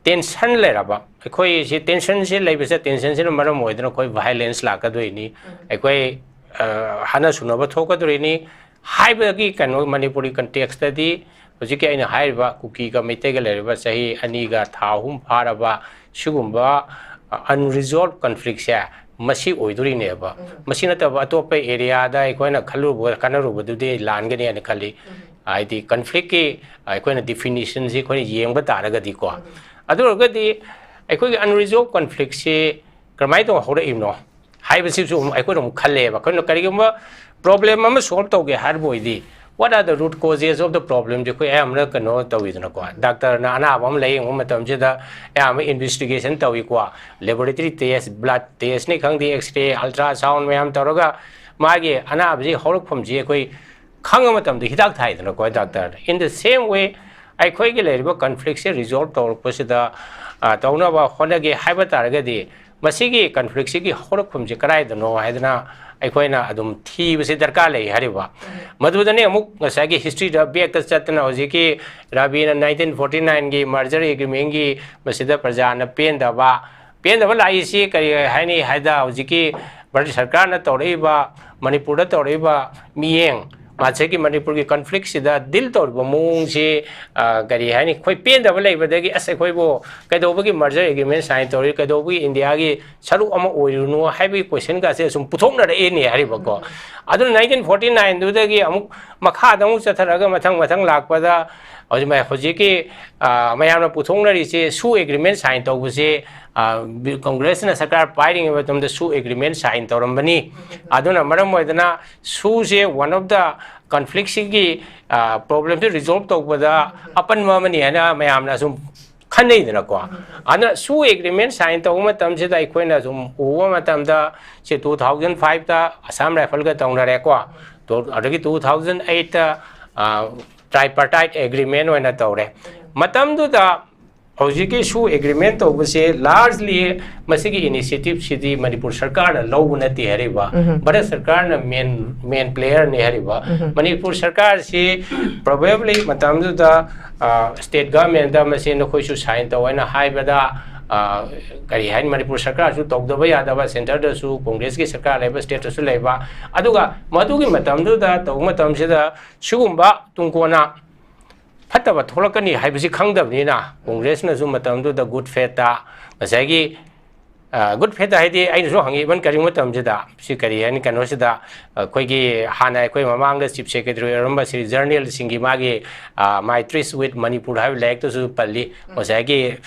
tension ꯂꯩꯔꯕ, ꯑꯩꯈꯣꯏꯁꯤ tension ꯁꯤ ꯂꯩꯕꯁꯦ, tension ꯁꯤꯅ ꯃꯔꯝ ꯑꯣꯏꯗꯅ ꯑꯩꯈꯣꯏ violence ꯂꯥꯛꯀꯗꯣꯏꯅꯤ, ꯑꯩꯈꯣꯏ, ꯑ, ꯍꯥꯠꯅ ꯁꯨꯅꯕ ꯊꯣꯛꯀꯗꯣꯏꯅꯤ ꯍꯥꯏꯕꯒꯤ ꯀꯩꯅꯣ ꯃꯅꯤꯄꯨꯔꯤ context ꯇꯗꯤ ꯍꯧꯖꯤꯛꯀꯤ ꯑꯩꯅ ꯍꯥꯏꯔꯤꯕ ꯀꯨꯀꯤꯒ ꯃꯩꯇꯩꯒ ꯂꯩꯔꯤꯕ ꯆꯍꯤ ꯑꯅꯤꯒ ꯊꯥ ꯑꯍꯨꯝ ꯐꯥꯔꯕ ꯁꯤꯒꯨꯝꯕ, ꯑ, unresolved conflict ꯁꯦ ꯃꯁꯤ ꯑꯣꯏꯗꯣꯔꯤꯅꯦꯕ꯫ ꯃꯁꯤ ꯅꯠꯇꯕ ꯑꯇꯣꯞꯄ area ꯗ ꯑꯩꯈꯣꯏꯅ ꯈꯜꯂꯨꯕ, ꯈꯟꯅꯔꯨꯕꯗꯨꯗꯤ ꯂꯥꯟꯒꯅꯤ ꯍꯥꯏꯅ ꯈꯜꯂꯤ꯫ ꯍꯥꯏꯗꯤ conflict ꯀꯤ ꯑꯩꯈꯣꯏꯅ definition ꯁꯤ ꯑꯩꯈꯣꯏꯅ ꯌꯦꯡꯕ ꯇꯥꯔꯒꯗꯤꯀꯣ꯫ ꯑꯗꯨ ꯑꯣꯏꯔꯒꯗꯤ ꯑꯩꯈꯣꯏꯒꯤ unresolved conflict ꯁꯤ ꯀꯔꯝꯍꯥꯏꯅ ꯇꯧꯔ ꯍꯧꯔꯛꯏꯕꯅꯣ ꯍꯥꯏꯕꯁꯤꯁꯨ ꯑꯃꯨꯛ ꯑꯩꯈꯣꯏꯅ ꯑꯃꯨꯛ ꯈꯜꯂꯦꯕ꯫ ꯑꯩꯈꯣꯏꯅ ꯀꯔꯤꯒꯨꯝꯕ problem ꯑꯃ solve ꯇꯧꯒꯦ ꯍꯥꯏꯔꯕ ꯑꯣꯏꯗꯤ, What are the root causes of the problemꯁꯦ ꯑꯩꯈꯣꯏ ꯑꯌꯥꯝꯕꯅ ꯀꯩꯅꯣ ꯇꯧꯋꯤꯗꯅꯀꯣ, ꯗꯥꯛꯇꯔꯅ ꯑꯅꯥꯕ ꯑꯃ ꯂꯥꯌꯦꯡꯕ ꯃꯇꯝꯁꯤꯗ ꯑꯌꯥꯝꯕ investigation ꯇꯧꯏꯀꯣ, laboratory test, blood testꯅꯤ ꯈꯪꯗꯦ, X-ray, ultrasound ꯃꯌꯥꯝ ꯇꯧꯔꯒ ꯃꯥꯒꯤ ꯑꯅꯥꯕꯁꯤ ꯍꯧꯔꯛꯐꯝꯁꯤ ꯑꯩꯈꯣꯏ ꯈꯪꯉ ꯃꯇꯝꯗ ꯍꯤꯗꯥꯛ ꯊꯥꯏꯗꯅꯀꯣ ꯗꯥꯛꯇꯔꯅ꯫ In the same way, ꯑꯩꯈꯣꯏꯒꯤ ꯂꯩꯔꯤꯕ conflictꯁꯦ resolve ꯇꯧꯔꯛꯄꯁꯤꯗ, ꯑ, ꯇꯧꯅꯕ ꯍꯣꯠꯅꯒꯦ ꯍꯥꯏꯕ ꯇꯥꯔꯒꯗꯤ, ꯃꯁꯤꯒꯤ conflictꯁꯤꯒꯤ ꯍꯧꯔꯛꯐꯝꯁꯤ ꯀꯗꯥꯏꯗꯅꯣ ꯍꯥꯏꯗꯅ ꯑꯩꯈꯣꯏꯅ ꯑꯗꯨꯝ ꯊꯤꯕꯁꯤ ꯗꯔꯀꯥꯔ ꯂꯩ ꯍꯥꯏꯔꯤꯕ꯫ ꯃꯗꯨꯗꯅꯦ ꯑꯃꯨꯛ ꯉꯁꯥꯏꯒꯤ historyꯗ backꯇ ꯆꯠꯇꯅ ꯍꯧꯖꯤꯛꯀꯤ ꯔꯥꯕꯤꯅ nineteen forty nineꯒꯤ merger agreementꯒꯤ ꯃꯁꯤꯗ ꯄ꯭ꯔꯖꯥꯅ ꯄꯦꯟꯗꯕ, ꯄꯦꯟꯗꯕ ꯂꯥꯛꯏꯁꯤ ꯀꯔꯤ ꯍꯥꯏꯅꯤ ꯍꯥꯏꯗ, ꯍꯧꯖꯤꯛꯀꯤ ꯚꯥꯔꯠ ꯁꯔꯀꯥꯔꯅ ꯇꯧꯔꯛꯏꯕ, ꯃꯅꯤꯄꯨꯔꯗ ꯇꯧꯔꯛꯏꯕ ꯃꯤꯠꯌꯦꯡ, ꯉꯁꯥꯏꯒꯤ ꯃꯅꯤꯄꯨꯔꯒꯤ conflictꯁꯤꯗ deal ꯇꯧꯔꯤꯕ ꯃꯑꯣꯡꯁꯤ, ꯑ, ꯀꯔꯤ ꯍꯥꯏꯅꯤ, ꯑꯩꯈꯣꯏ ꯄꯦꯟꯗꯕ ꯂꯩꯕꯗꯒꯤ, "ꯑꯁ, ꯑꯩꯈꯣꯏꯕꯨ ꯀꯩꯗꯧꯕꯒꯤ merger agreement sign ꯇꯧꯔꯤ, ꯀꯩꯗꯧꯕꯒꯤ ꯏꯟꯗꯤꯌꯥꯒꯤ ꯁꯔꯨꯛ ꯑꯃ ꯑꯣꯏꯔꯨꯅꯨ?" ꯍꯥꯏꯕꯒꯤ questionꯒꯁꯦ ꯁꯨꯝ ꯄꯨꯊꯣꯛꯅꯔꯛꯑꯦꯅꯦ ꯍꯥꯏꯔꯤꯕꯀꯣ꯫ ꯑꯗꯨꯅ nineteen forty nineꯗꯨꯗꯒꯤ ꯑꯃꯨꯛ ꯃꯈꯥꯗ ꯑꯃꯨꯛ ꯆꯠꯊꯔꯒ ꯃꯊꯪ ꯃꯊꯪ ꯂꯥꯛꯄꯗ ꯍꯧꯖꯤꯛ ꯃ-, ꯍꯧꯖꯤꯛꯀꯤ, ꯑ, ꯃꯌꯥꯝꯅ ꯄꯨꯊꯣꯛꯅꯔꯤꯁꯦ ꯁꯨ agreement sign ꯇꯧꯕꯁꯦ, ꯑ, ꯕꯤ-, ꯀꯪꯒ꯭ꯔꯦꯁꯅ ꯁꯔꯀꯥꯔ ꯄꯥꯏꯔꯤꯉꯩ ꯃꯇꯝꯗ ꯁꯨ agreement sign ꯇꯧꯔꯝꯕꯅꯤ꯫ ꯑꯗꯨꯅ ꯃꯔꯝ ꯑꯣꯏꯗꯅ ꯁꯨꯁꯦ one of the conflictꯁꯤꯒꯤ, ꯑ, problemꯁꯦ resolve ꯇꯧꯕꯗ ꯑꯄꯟꯕ ꯑꯃꯅꯤ ꯍꯥꯏꯅ ꯃꯌꯥꯝꯅ ꯁꯨꯝ ꯈꯟꯅꯩꯗꯅꯀꯣ꯫ ꯑꯗꯨꯅ ꯁꯨ agreement sign ꯇꯧꯕ ꯃꯇꯝꯁꯤꯗ ꯑꯩꯈꯣꯏꯅ ꯁꯨꯝ ꯎꯕ ꯃꯇꯝꯗ ꯁꯤ two thousand fiveꯇ Assam Riflesꯒ ꯇꯧꯅꯔꯦꯀꯣ꯫ ꯇꯨ-, ꯑꯗꯒꯤ two thousand eightꯇ, ꯑ, tripartite agreement ꯑꯣꯏꯅ ꯇꯧꯔꯦ꯫ ꯃꯇꯝꯗꯨꯗ ꯍꯧꯖꯤꯛꯀꯤ ꯁꯨ agreement ꯇꯧꯕꯁꯦ largely ꯃꯁꯤꯒꯤ initiativeꯁꯤꯗꯤ ꯃꯅꯤꯄꯨꯔ ꯁꯔꯀꯥꯔꯅ ꯂꯧꯕ ꯅꯠꯇꯦ ꯍꯥꯏꯔꯤꯕ, ꯎꯝ꯫ ꯚꯥꯔꯠ ꯁꯔꯀꯥꯔꯅ main, main playerꯅꯤ ꯍꯥꯏꯔꯤꯕ꯫ ꯎꯝ꯫ ꯃꯅꯤꯄꯨꯔ ꯁꯔꯀꯥꯔꯁꯤ probably ꯃꯇꯝꯗꯨꯗ, ꯑ, state governmentꯇ ꯃꯁꯤ ꯅꯈꯣꯏꯁꯨ sign ꯇꯧ ꯍꯥꯏꯅ ꯍꯥꯏꯕꯗ, ꯑ, ꯀꯔꯤ ꯍꯥꯏꯅꯤ, ꯃꯅꯤꯄꯨꯔ ꯁꯔꯀꯥꯔꯁꯨ ꯇꯧꯗꯕ ꯌꯥꯗꯕ, centreꯗꯁꯨ ꯀꯪꯒ꯭ꯔꯦꯁꯀꯤ ꯁꯔꯀꯥꯔ ꯂꯩꯕ, stateꯇꯁꯨ ꯂꯩꯕ꯫ ꯑꯗꯨꯒ ꯃꯗꯨꯒꯤ ꯃꯇꯝꯗꯨꯗ ꯇꯧꯕ ꯃꯇꯝꯁꯤꯗ ꯁꯤꯒꯨꯝꯕ ꯇꯨꯡ ꯀꯣꯟꯅ ꯐꯠꯇꯕ ꯊꯣꯛꯂꯛꯀꯅꯤ ꯍꯥꯏꯕꯁꯤ ꯈꯪꯗꯕꯅꯤꯅ, ꯀꯪꯒ꯭ꯔꯦꯁꯅꯁꯨ ꯃꯇꯝꯗꯨꯗ good faithꯇ ꯉꯁꯥꯏꯒꯤ ꯒꯨꯗ ꯐꯦꯠꯇ ꯍꯥꯏꯗꯤ ꯑꯩꯅꯁꯨ ꯍꯪꯉꯤ, ꯏꯚꯟ ꯀꯔꯤꯒꯨꯝꯕ ꯃꯇꯝꯁꯤꯗ ꯁꯤ ꯀꯔꯤ ꯍꯥꯏꯅꯤ, ꯀꯩꯅꯣꯁꯤꯗ ꯑꯩꯈꯣꯏꯒꯤ ꯍꯥꯟꯅ ꯑꯩꯈꯣꯏ ꯃꯃꯥꯡꯗ ꯆꯤꯐ ꯁꯦꯀ꯭ꯔꯦꯇꯔꯤ ꯑꯣꯏꯔꯝꯕ ꯁꯤ ꯖꯔꯅꯦꯜꯁꯤꯡꯒꯤ ꯃꯥꯒꯤ ꯃꯥꯏ ꯇ꯭ꯔꯤꯁ ꯋꯤꯠ ꯃꯅꯤꯄꯨꯔ ꯍꯥꯏꯕ ꯂꯥꯏꯔꯤꯛꯇꯁꯨ ꯄꯜꯂꯤ꯫ ꯉꯁꯥꯏꯒꯤ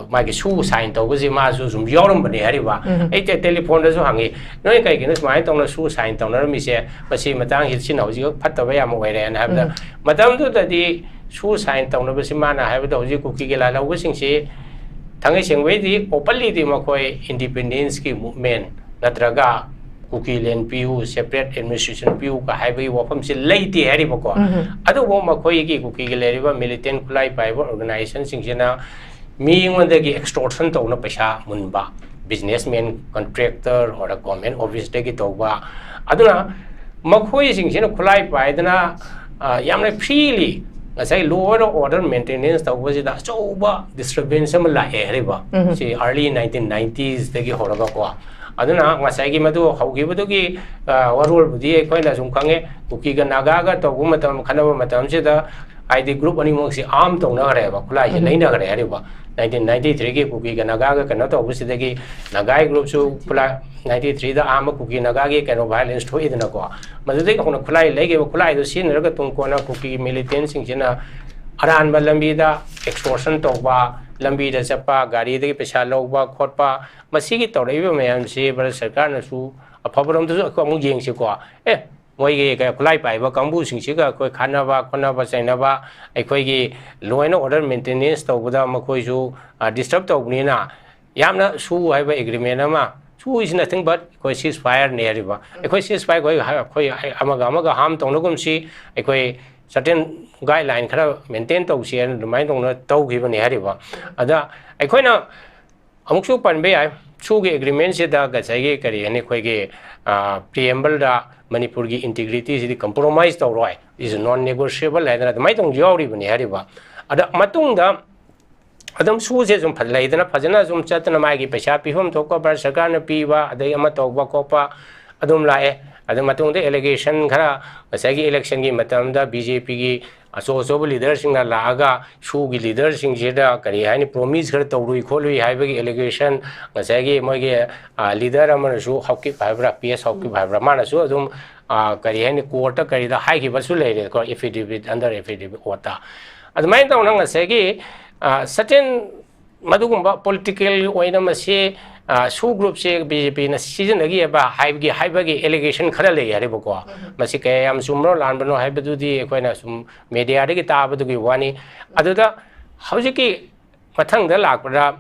ꯃꯥꯒꯤ ꯁꯨ ꯁꯥꯏꯟ ꯇꯧꯕꯁꯤ ꯃꯥꯁꯨ ꯁꯨꯝ ꯌꯥꯎꯔꯝꯕꯅꯦ ꯍꯥꯏꯔꯤꯕ꯫ ꯑꯩ ꯇꯦꯂꯤꯐꯣꯟꯗꯁꯨ ꯍꯪꯉꯤ, ꯅꯣꯏ ꯀꯩꯒꯤꯅꯣ ꯁꯨꯃꯥꯏꯅ ꯇꯧꯅ ꯁꯨ ꯁꯥꯏꯟ ꯇꯧꯅꯔꯝꯃꯤꯁꯦ? ꯃꯁꯤ ꯃꯇꯥꯡꯁꯤ ꯁꯤꯅ ꯍꯧꯖꯤꯛ ꯐꯠꯇꯕ ꯌꯥꯝ ꯑꯣꯏꯔꯦꯅ ꯍꯥꯏꯕꯗ, ꯃꯇꯝꯗꯨꯗꯗꯤ ꯁꯨ ꯁꯥꯏꯟ ꯇꯧꯅꯕꯁꯤ ꯃꯥꯅ ꯍꯥꯏꯕꯗ ꯍꯧꯖꯤꯛ ꯀꯨꯀꯤꯒꯤ ꯂꯥꯜꯍꯧꯕꯁꯤꯡꯁꯤ ꯊꯥꯡꯒꯩ ꯁꯦꯡꯕꯩꯗꯤ ꯑꯣꯄꯟꯂꯤꯗꯤ ꯃꯈꯣꯏ ꯏꯟꯗꯤꯄꯦꯟꯗꯦꯟꯁꯀꯤ ꯃꯨꯞꯃꯦꯟ ꯅꯠꯇ꯭ꯔꯒ ꯀꯨꯀꯤ ꯂꯦꯟ ꯄꯤꯌꯨ, ꯁꯦꯄꯔꯦꯠ ꯑꯦꯗꯃꯤꯅꯤꯁꯇ꯭ꯔꯦꯁꯟ ꯄꯤꯌꯨ ꯀ ꯍꯥꯏꯕꯒꯤ ꯋꯥꯐꯝꯁꯤ ꯂꯩꯇꯦ ꯍꯥꯏꯔꯤꯕꯀꯣ꯫ ꯑꯗꯨꯕꯨ ꯃꯈꯣꯏꯒꯤ ꯀꯨꯀꯤꯒꯤ ꯂꯩꯔꯤꯕ ꯃꯤꯂꯤꯇꯦꯟ ꯈꯨꯠꯂꯥꯏ ꯄꯥꯏꯕ ꯑꯣꯔꯒꯅꯥꯏꯖꯦꯁꯟꯁꯤꯡꯁꯤꯅ ꯃꯤꯉꯣꯟꯗꯒꯤ ꯑꯦꯛꯁꯇꯣꯔꯁꯟ ꯇꯧꯅ ꯄꯩꯁꯥ ꯃꯨꯟꯕ, ꯕꯤꯖꯤꯅꯦꯁꯃꯦꯟ, ꯀꯟꯇ꯭ꯔꯦꯛꯇꯔ ꯑꯣꯔ ꯒꯣꯔꯃꯦꯟ ꯑꯣꯐꯤꯁꯇꯒꯤ ꯇꯧꯕ꯫ ꯑꯗꯨꯅ ꯃꯈꯣꯏꯁꯤꯡꯁꯤꯅ ꯈꯨꯠꯂꯥꯏ ꯄꯥꯏꯗꯅ ꯌꯥꯝꯅ ꯐ꯭ꯔꯤꯂꯤ ꯉꯁꯥꯏ ꯂꯣ ꯑꯦꯟ ꯑꯣꯔꯗꯔ ꯃꯦꯟꯇꯦꯅꯦꯟꯁ ꯇꯧꯕꯁꯤꯗ ꯑꯆꯧꯕ ꯗꯤꯁꯇꯔꯕꯦꯟꯁ ꯑꯃ ꯂꯥꯛꯑꯦ ꯍꯥꯏꯔꯤꯕ꯫ ꯁꯤ ꯑꯥꯔꯂꯤ ꯅꯥꯏꯟꯇꯤꯟ ꯅꯥꯏꯟꯇꯤꯁꯇꯒꯤ ꯍꯧꯔꯒꯀꯣ꯫ ꯑꯗꯨꯅ ꯉꯁꯥꯏꯒꯤ ꯃꯗꯨ ꯍꯧꯈꯤꯕꯗꯨꯒꯤ ꯋꯥꯔꯣꯜꯕꯨꯗꯤ ꯑꯩꯈꯣꯏꯅ ꯁꯨꯝ ꯈꯪꯉꯦ, ꯀꯨꯀꯤꯒ ꯅꯥꯒꯥꯒ ꯇꯧꯕ ꯃꯇꯝ, ꯈꯠꯅꯕ ꯃꯇꯝꯁꯤꯗ ꯍꯥꯏꯗꯤ ꯒ꯭ꯔꯨꯞ ꯑꯅꯤꯃꯛꯁꯤ ꯑꯥꯔꯝ ꯇꯧꯅꯈ꯭ꯔꯦꯕ, ꯈꯨꯠꯂꯥꯏꯁꯤ ꯂꯩꯅꯈ꯭ꯔꯦ ꯍꯥꯏꯔꯤꯕ꯫ ꯅꯥꯏꯟꯇꯤꯟ ꯅꯥꯏꯟꯇꯤ ꯊ꯭ꯔꯤꯒꯤ ꯀꯨꯀꯤꯒ ꯅꯥꯒꯥꯒ ꯀꯩꯅꯣ ꯇꯧꯕꯁꯤꯗꯒꯤ ꯅꯥꯒꯥꯒꯤ ꯒ꯭ꯔꯨꯞꯁꯨ ꯈꯨꯠꯂꯥꯏ, ꯅꯥꯏꯟꯇꯤ ꯊ꯭ꯔꯤꯗ ꯑꯍꯥꯟꯕ ꯀꯨꯀꯤ ꯅꯥꯒꯥꯒꯤ ꯀꯩꯅꯣ ꯚꯥꯏꯂꯦꯟꯁ ꯊꯣꯛꯏꯗꯅꯀꯣ꯫ ꯃꯗꯨꯗꯒꯤ ꯍꯧꯅ ꯈꯨꯠꯂꯥꯏ ꯂꯩꯈꯤꯕ, ꯈꯨꯠꯂꯥꯏꯗꯨ ꯁꯤꯖꯤꯟꯅꯔꯒ ꯇꯨꯡ ꯀꯣꯟꯅ ꯀꯨꯀꯤꯒꯤ ꯃꯤꯂꯤꯇꯦꯟꯁꯤꯡꯁꯤꯅ ꯑꯔꯥꯟꯕ ꯂꯝꯕꯤꯗ ꯑꯦꯛꯁꯇꯣꯔꯁꯟ ꯇꯧꯕ, ꯂꯝꯕꯤꯗ ꯆꯠꯄ, ꯒꯥꯔꯤꯗꯒꯤ ꯄꯩꯁꯥ ꯂꯧꯕ ꯈꯣꯠꯄ, ꯃꯁꯤꯒꯤ ꯇꯧꯔꯛꯏꯕ ꯃꯌꯥꯝꯁꯤ ꯚꯥꯔꯠ ꯁꯔꯀꯥꯔꯅꯁꯨ ꯑꯐꯕꯔꯣꯝꯗꯁꯨ ꯑꯩꯈꯣꯏ ꯑꯃꯨꯛ ꯌꯦꯡꯁꯤꯀꯣ꯫ ꯑꯦ, ꯃꯣꯏꯒꯤ ꯀꯩ-, ꯈꯨꯠꯂꯥꯏ ꯄꯥꯏꯕ ꯀꯥꯡꯕꯨꯁꯤꯡꯁꯤꯒ ꯑꯩꯈꯣꯏ ꯈꯠꯅꯕ ꯈꯣꯠꯅꯕ ꯆꯩꯅꯕ, ꯑꯩꯈꯣꯏꯒꯤ ꯂꯣ ꯑꯦꯟ ꯑꯣꯔꯗꯔ ꯃꯦꯟꯇꯦꯅꯦꯟꯁ ꯇꯧꯕꯗ ꯃꯈꯣꯏꯁꯨ ꯗꯤꯁꯇꯔꯕ ꯇꯧꯕꯅꯤꯅ, ꯌꯥꯝꯅ ꯁꯨ ꯍꯥꯏꯕ ꯑꯦꯒ꯭ꯔꯤꯃꯦꯟ ꯑꯃ, ꯁꯨ is nothing but ꯑꯩꯈꯣꯏ ꯁꯤꯁ ꯐꯥꯌꯔꯅꯦ ꯍꯥꯏꯔꯤꯕ꯫ ꯑꯩꯈꯣꯏ ꯁꯤꯁ ꯐꯥꯌꯔ ꯑꯩꯈꯣꯏ, ꯑꯩꯈꯣꯏ ꯑꯃꯒ ꯑꯃꯒ ꯍꯥꯔꯝ ꯇꯧꯅꯒꯨꯝꯁꯤ, ꯑꯩꯈꯣꯏ ꯁꯔꯇꯦꯟ ꯒꯥꯏꯗꯂꯥꯏꯟ ꯈꯔ ꯃꯦꯟꯇꯦꯟ ꯇꯧꯁꯤ ꯍꯥꯏꯅ ꯑꯗꯨꯃꯥꯏꯅ ꯇꯧꯅ ꯇꯧꯈꯤꯕꯅꯦ ꯍꯥꯏꯔꯤꯕ꯫ ꯑꯗ ꯑꯩꯈꯣꯏꯅ ꯑꯃꯨꯛꯁꯨ ꯄꯟꯕ ꯌꯥꯏ, ꯁꯨꯒꯤ ꯑꯦꯒ꯭ꯔꯤꯃꯦꯟꯁꯤꯗ ꯉꯁꯥꯏꯒꯤ ꯀꯔꯤ ꯍꯥꯏꯅꯤ, ꯑꯩꯈꯣꯏꯒꯤ ꯄ꯭ꯔꯤꯑꯦꯝꯕꯜꯗ ꯃꯅꯤꯄꯨꯔꯒꯤ ꯏꯟꯇꯤꯒ꯭ꯔꯤꯇꯤꯁꯤꯗꯤ ꯀꯝꯄ꯭ꯔꯣꯃꯥꯏꯁ ꯇꯧꯔꯣꯏ, is non negotiable ꯍꯥꯏꯗꯅ ꯑꯗꯨꯃꯥꯏꯅ ꯇꯧꯅ ꯌꯥꯎꯔꯤꯕꯅꯤ ꯍꯥꯏꯔꯤꯕ꯫ ꯑꯗ ꯃꯇꯨꯡꯗ ꯑꯗꯨꯝ ꯁꯨꯁꯦ ꯁꯨꯝ ꯐ-, ꯂꯩꯗꯅ ꯐꯖꯅ ꯁꯨꯝ ꯆꯠꯇꯅ ꯃꯥꯒꯤ ꯄꯩꯁꯥ ꯄꯤꯐꯝ ꯊꯣꯛꯄ ꯚꯥꯔꯠ ꯁꯔꯀꯥꯔꯅ ꯄꯤꯕ, ꯑꯗꯩ ꯑꯃ ꯇꯧꯕ ꯈꯣꯠꯄ ꯑꯗꯨꯝ ꯂꯥꯛꯑꯦ꯫ ꯑꯗꯨ ꯃꯇꯨꯡꯗ allegation ꯈꯔ, ꯉꯁꯥꯏꯒꯤ election ꯒꯤ ꯃꯇꯝꯗ B J P ꯒꯤ ꯑꯆꯧ ꯑꯆꯧꯕ leader ꯁꯤꯡꯅ ꯂꯥꯛꯑꯒ SoO ꯒꯤ leader ꯁꯤꯡꯁꯤꯗ ꯀꯔꯤ ꯍꯥꯏꯅꯤ, promise ꯈꯔ ꯇꯧꯔꯨꯏ ꯈꯣꯠꯂꯨꯏ ꯍꯥꯏꯕꯒꯤ allegation, ꯉꯁꯥꯏꯒꯤ ꯃꯣꯏꯒꯤ, ꯑ, leader ꯑꯃꯅꯁꯨ, ꯍꯥꯎꯀꯤꯞ ꯍꯥꯏꯕ꯭ꯔꯥ, P S ꯍꯥꯎꯀꯤꯞ ꯍꯥꯏꯕ꯭ꯔꯥ, ꯃꯥꯅꯁꯨ ꯑꯗꯨꯝ, ꯑ, ꯀꯔꯤ ꯍꯥꯏꯅꯤ, court ꯇ ꯀꯔꯤꯗ ꯍꯥꯏꯈꯤꯕꯁꯨ ꯂꯩꯔꯦꯀꯣ, affidavit, under affidavit ꯑꯣꯠꯇ꯫ ꯑꯗꯨꯃꯥꯏꯅ ꯇꯧꯅ ꯉꯁꯥꯏꯒꯤ, ꯑ, certain ꯃꯗꯨꯒꯨꯝꯕ political ꯑꯣꯏꯅ ꯃꯁꯤ, ꯑ, SoO group ꯁꯦ B J P ꯅ ꯁꯤꯖꯤꯟꯅꯈꯤꯑꯕ ꯍꯥꯏꯕꯒꯤ, ꯍꯥꯏꯕꯒꯤ allegation ꯈꯔ ꯂꯩ ꯍꯥꯏꯔꯤꯕꯀꯣ꯫ ꯃꯁꯤ ꯀꯌꯥ ꯌꯥꯝ ꯆꯨꯝꯕꯅꯣ ꯂꯥꯟꯕꯅꯣ ꯍꯥꯏꯕꯗꯨꯗꯤ ꯑꯩꯈꯣꯏꯅ ꯁꯨꯝ media ꯗꯒꯤ ꯇꯥꯕꯗꯨꯒꯤ ꯋꯥꯅꯤ꯫ ꯑꯗꯨꯗ ꯍꯧꯖꯤꯛꯀꯤ ꯃꯊꯪꯗ ꯂꯥꯛꯄꯗ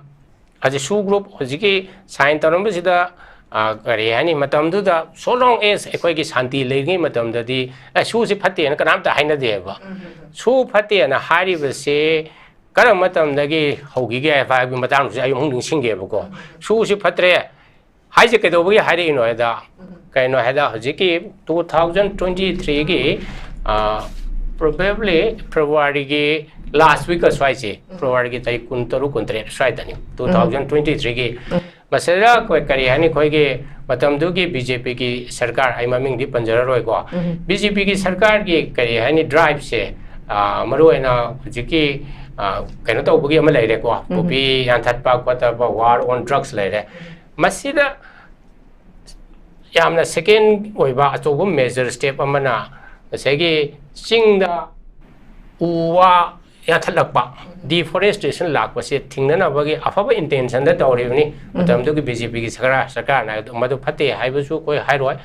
ꯍꯧꯖꯤꯛ SoO group ꯍꯧꯖꯤꯛꯀꯤ sign ꯇꯧꯔꯝꯕꯁꯤꯗ, ꯑ, ꯀꯔꯤ ꯍꯥꯏꯅꯤ, ꯃꯇꯝꯗꯨꯗ so long as ꯑꯩꯈꯣꯏꯒꯤ ꯁꯥꯟꯇꯤ ꯂꯩꯔꯤꯉꯩ ꯃꯇꯝꯗꯗꯤ, ꯑꯦ, SoO ꯁꯤ ꯐꯠꯇꯦꯅ ꯀꯅꯥꯝꯇ ꯍꯥꯏꯅꯗꯦꯕ꯫ SoO ꯐꯠꯇꯦꯅ ꯍꯥꯏꯔꯤꯕꯁꯤ ꯀꯔꯝꯕ ꯃꯇꯝꯗꯒꯤ ꯍꯧꯈꯤꯒꯦ ꯍꯥꯏꯕꯒꯤ ꯃꯇꯥꯡꯗꯁꯨ ꯑꯩ ꯑꯃꯨꯛ ꯅꯤꯡꯁꯤꯡꯒꯦꯕꯀꯣ꯫ SoO ꯁꯤ ꯐꯠꯇ꯭ꯔꯦ ꯍꯥꯏꯁꯦ ꯀꯩꯗꯧꯕꯒꯤ ꯍꯥꯏꯔꯛꯏꯅꯣ ꯍꯥꯏꯗ, ꯀꯩꯅꯣ ꯍꯥꯏꯗ, ꯍꯧꯖꯤꯛꯀꯤ two thousand twenty three ꯒꯤ, ꯑ, probably February ꯒꯤ last week ꯑꯁ꯭ꯋꯥꯏꯁꯦ, February ꯒꯤ ꯇꯥꯔꯤꯛ ꯀꯨꯟꯇꯔꯨꯛ, ꯀꯨꯟꯇꯔꯦꯠ ꯑꯁ꯭ꯋꯥꯏꯗꯅꯤ, two thousand twenty three ꯒꯤ꯫ ꯃꯁꯤꯗ ꯑꯩꯈꯣꯏ ꯀꯔꯤ ꯍꯥꯏꯅꯤ, ꯑꯩꯈꯣꯏꯒꯤ ꯃꯇꯝꯗꯨꯒꯤ B J P ꯒꯤ ꯁꯔꯀꯥꯔ, ꯑꯩ ꯃꯃꯤꯡꯗꯤ ꯄꯟꯖꯔꯔꯣꯏꯀꯣ, B J P ꯒꯤ ꯁꯔꯀꯥꯔꯒꯤ ꯀꯔꯤ ꯍꯥꯏꯅꯤ, drive ꯁꯦ, ꯑ, ꯃꯔꯨꯑꯣꯏꯅ ꯍꯧꯖꯤꯛꯀꯤ, ꯑ, ꯀꯩꯅꯣ ꯇꯧꯕꯒꯤ ꯑꯃ ꯂꯩꯔꯦꯀꯣ, poppy ꯌꯥꯟꯊꯠꯄ ꯈꯣꯠꯇꯕ, war on drugs ꯂꯩꯔꯦ꯫ ꯃꯁꯤꯗ ꯌꯥꯝꯅ second ꯑꯣꯏꯕ ꯑꯆꯧꯕ major step ꯑꯃꯅ ꯉꯁꯥꯏꯒꯤ ꯆꯤꯡꯗ ꯎ ꯋꯥ ꯌꯥꯟꯊꯠꯂꯛꯄ, deforestation ꯂꯥꯛꯄꯁꯦ ꯊꯤꯡꯅꯅꯕꯒꯤ ꯑꯐꯕ intention ꯗ ꯇꯧꯔꯤꯕꯅꯤ꯫ ꯃꯇꯝꯗꯨꯒꯤ B J P ꯒꯤ ꯁꯔꯀꯥꯔ, ꯁꯔꯀꯥꯔꯅ ꯑꯗꯨ, ꯃꯗꯨ ꯐꯠꯇꯦ ꯍꯥꯏꯕꯁꯨ ꯑꯩꯈꯣꯏ ꯍꯥꯏꯔꯣꯏ꯫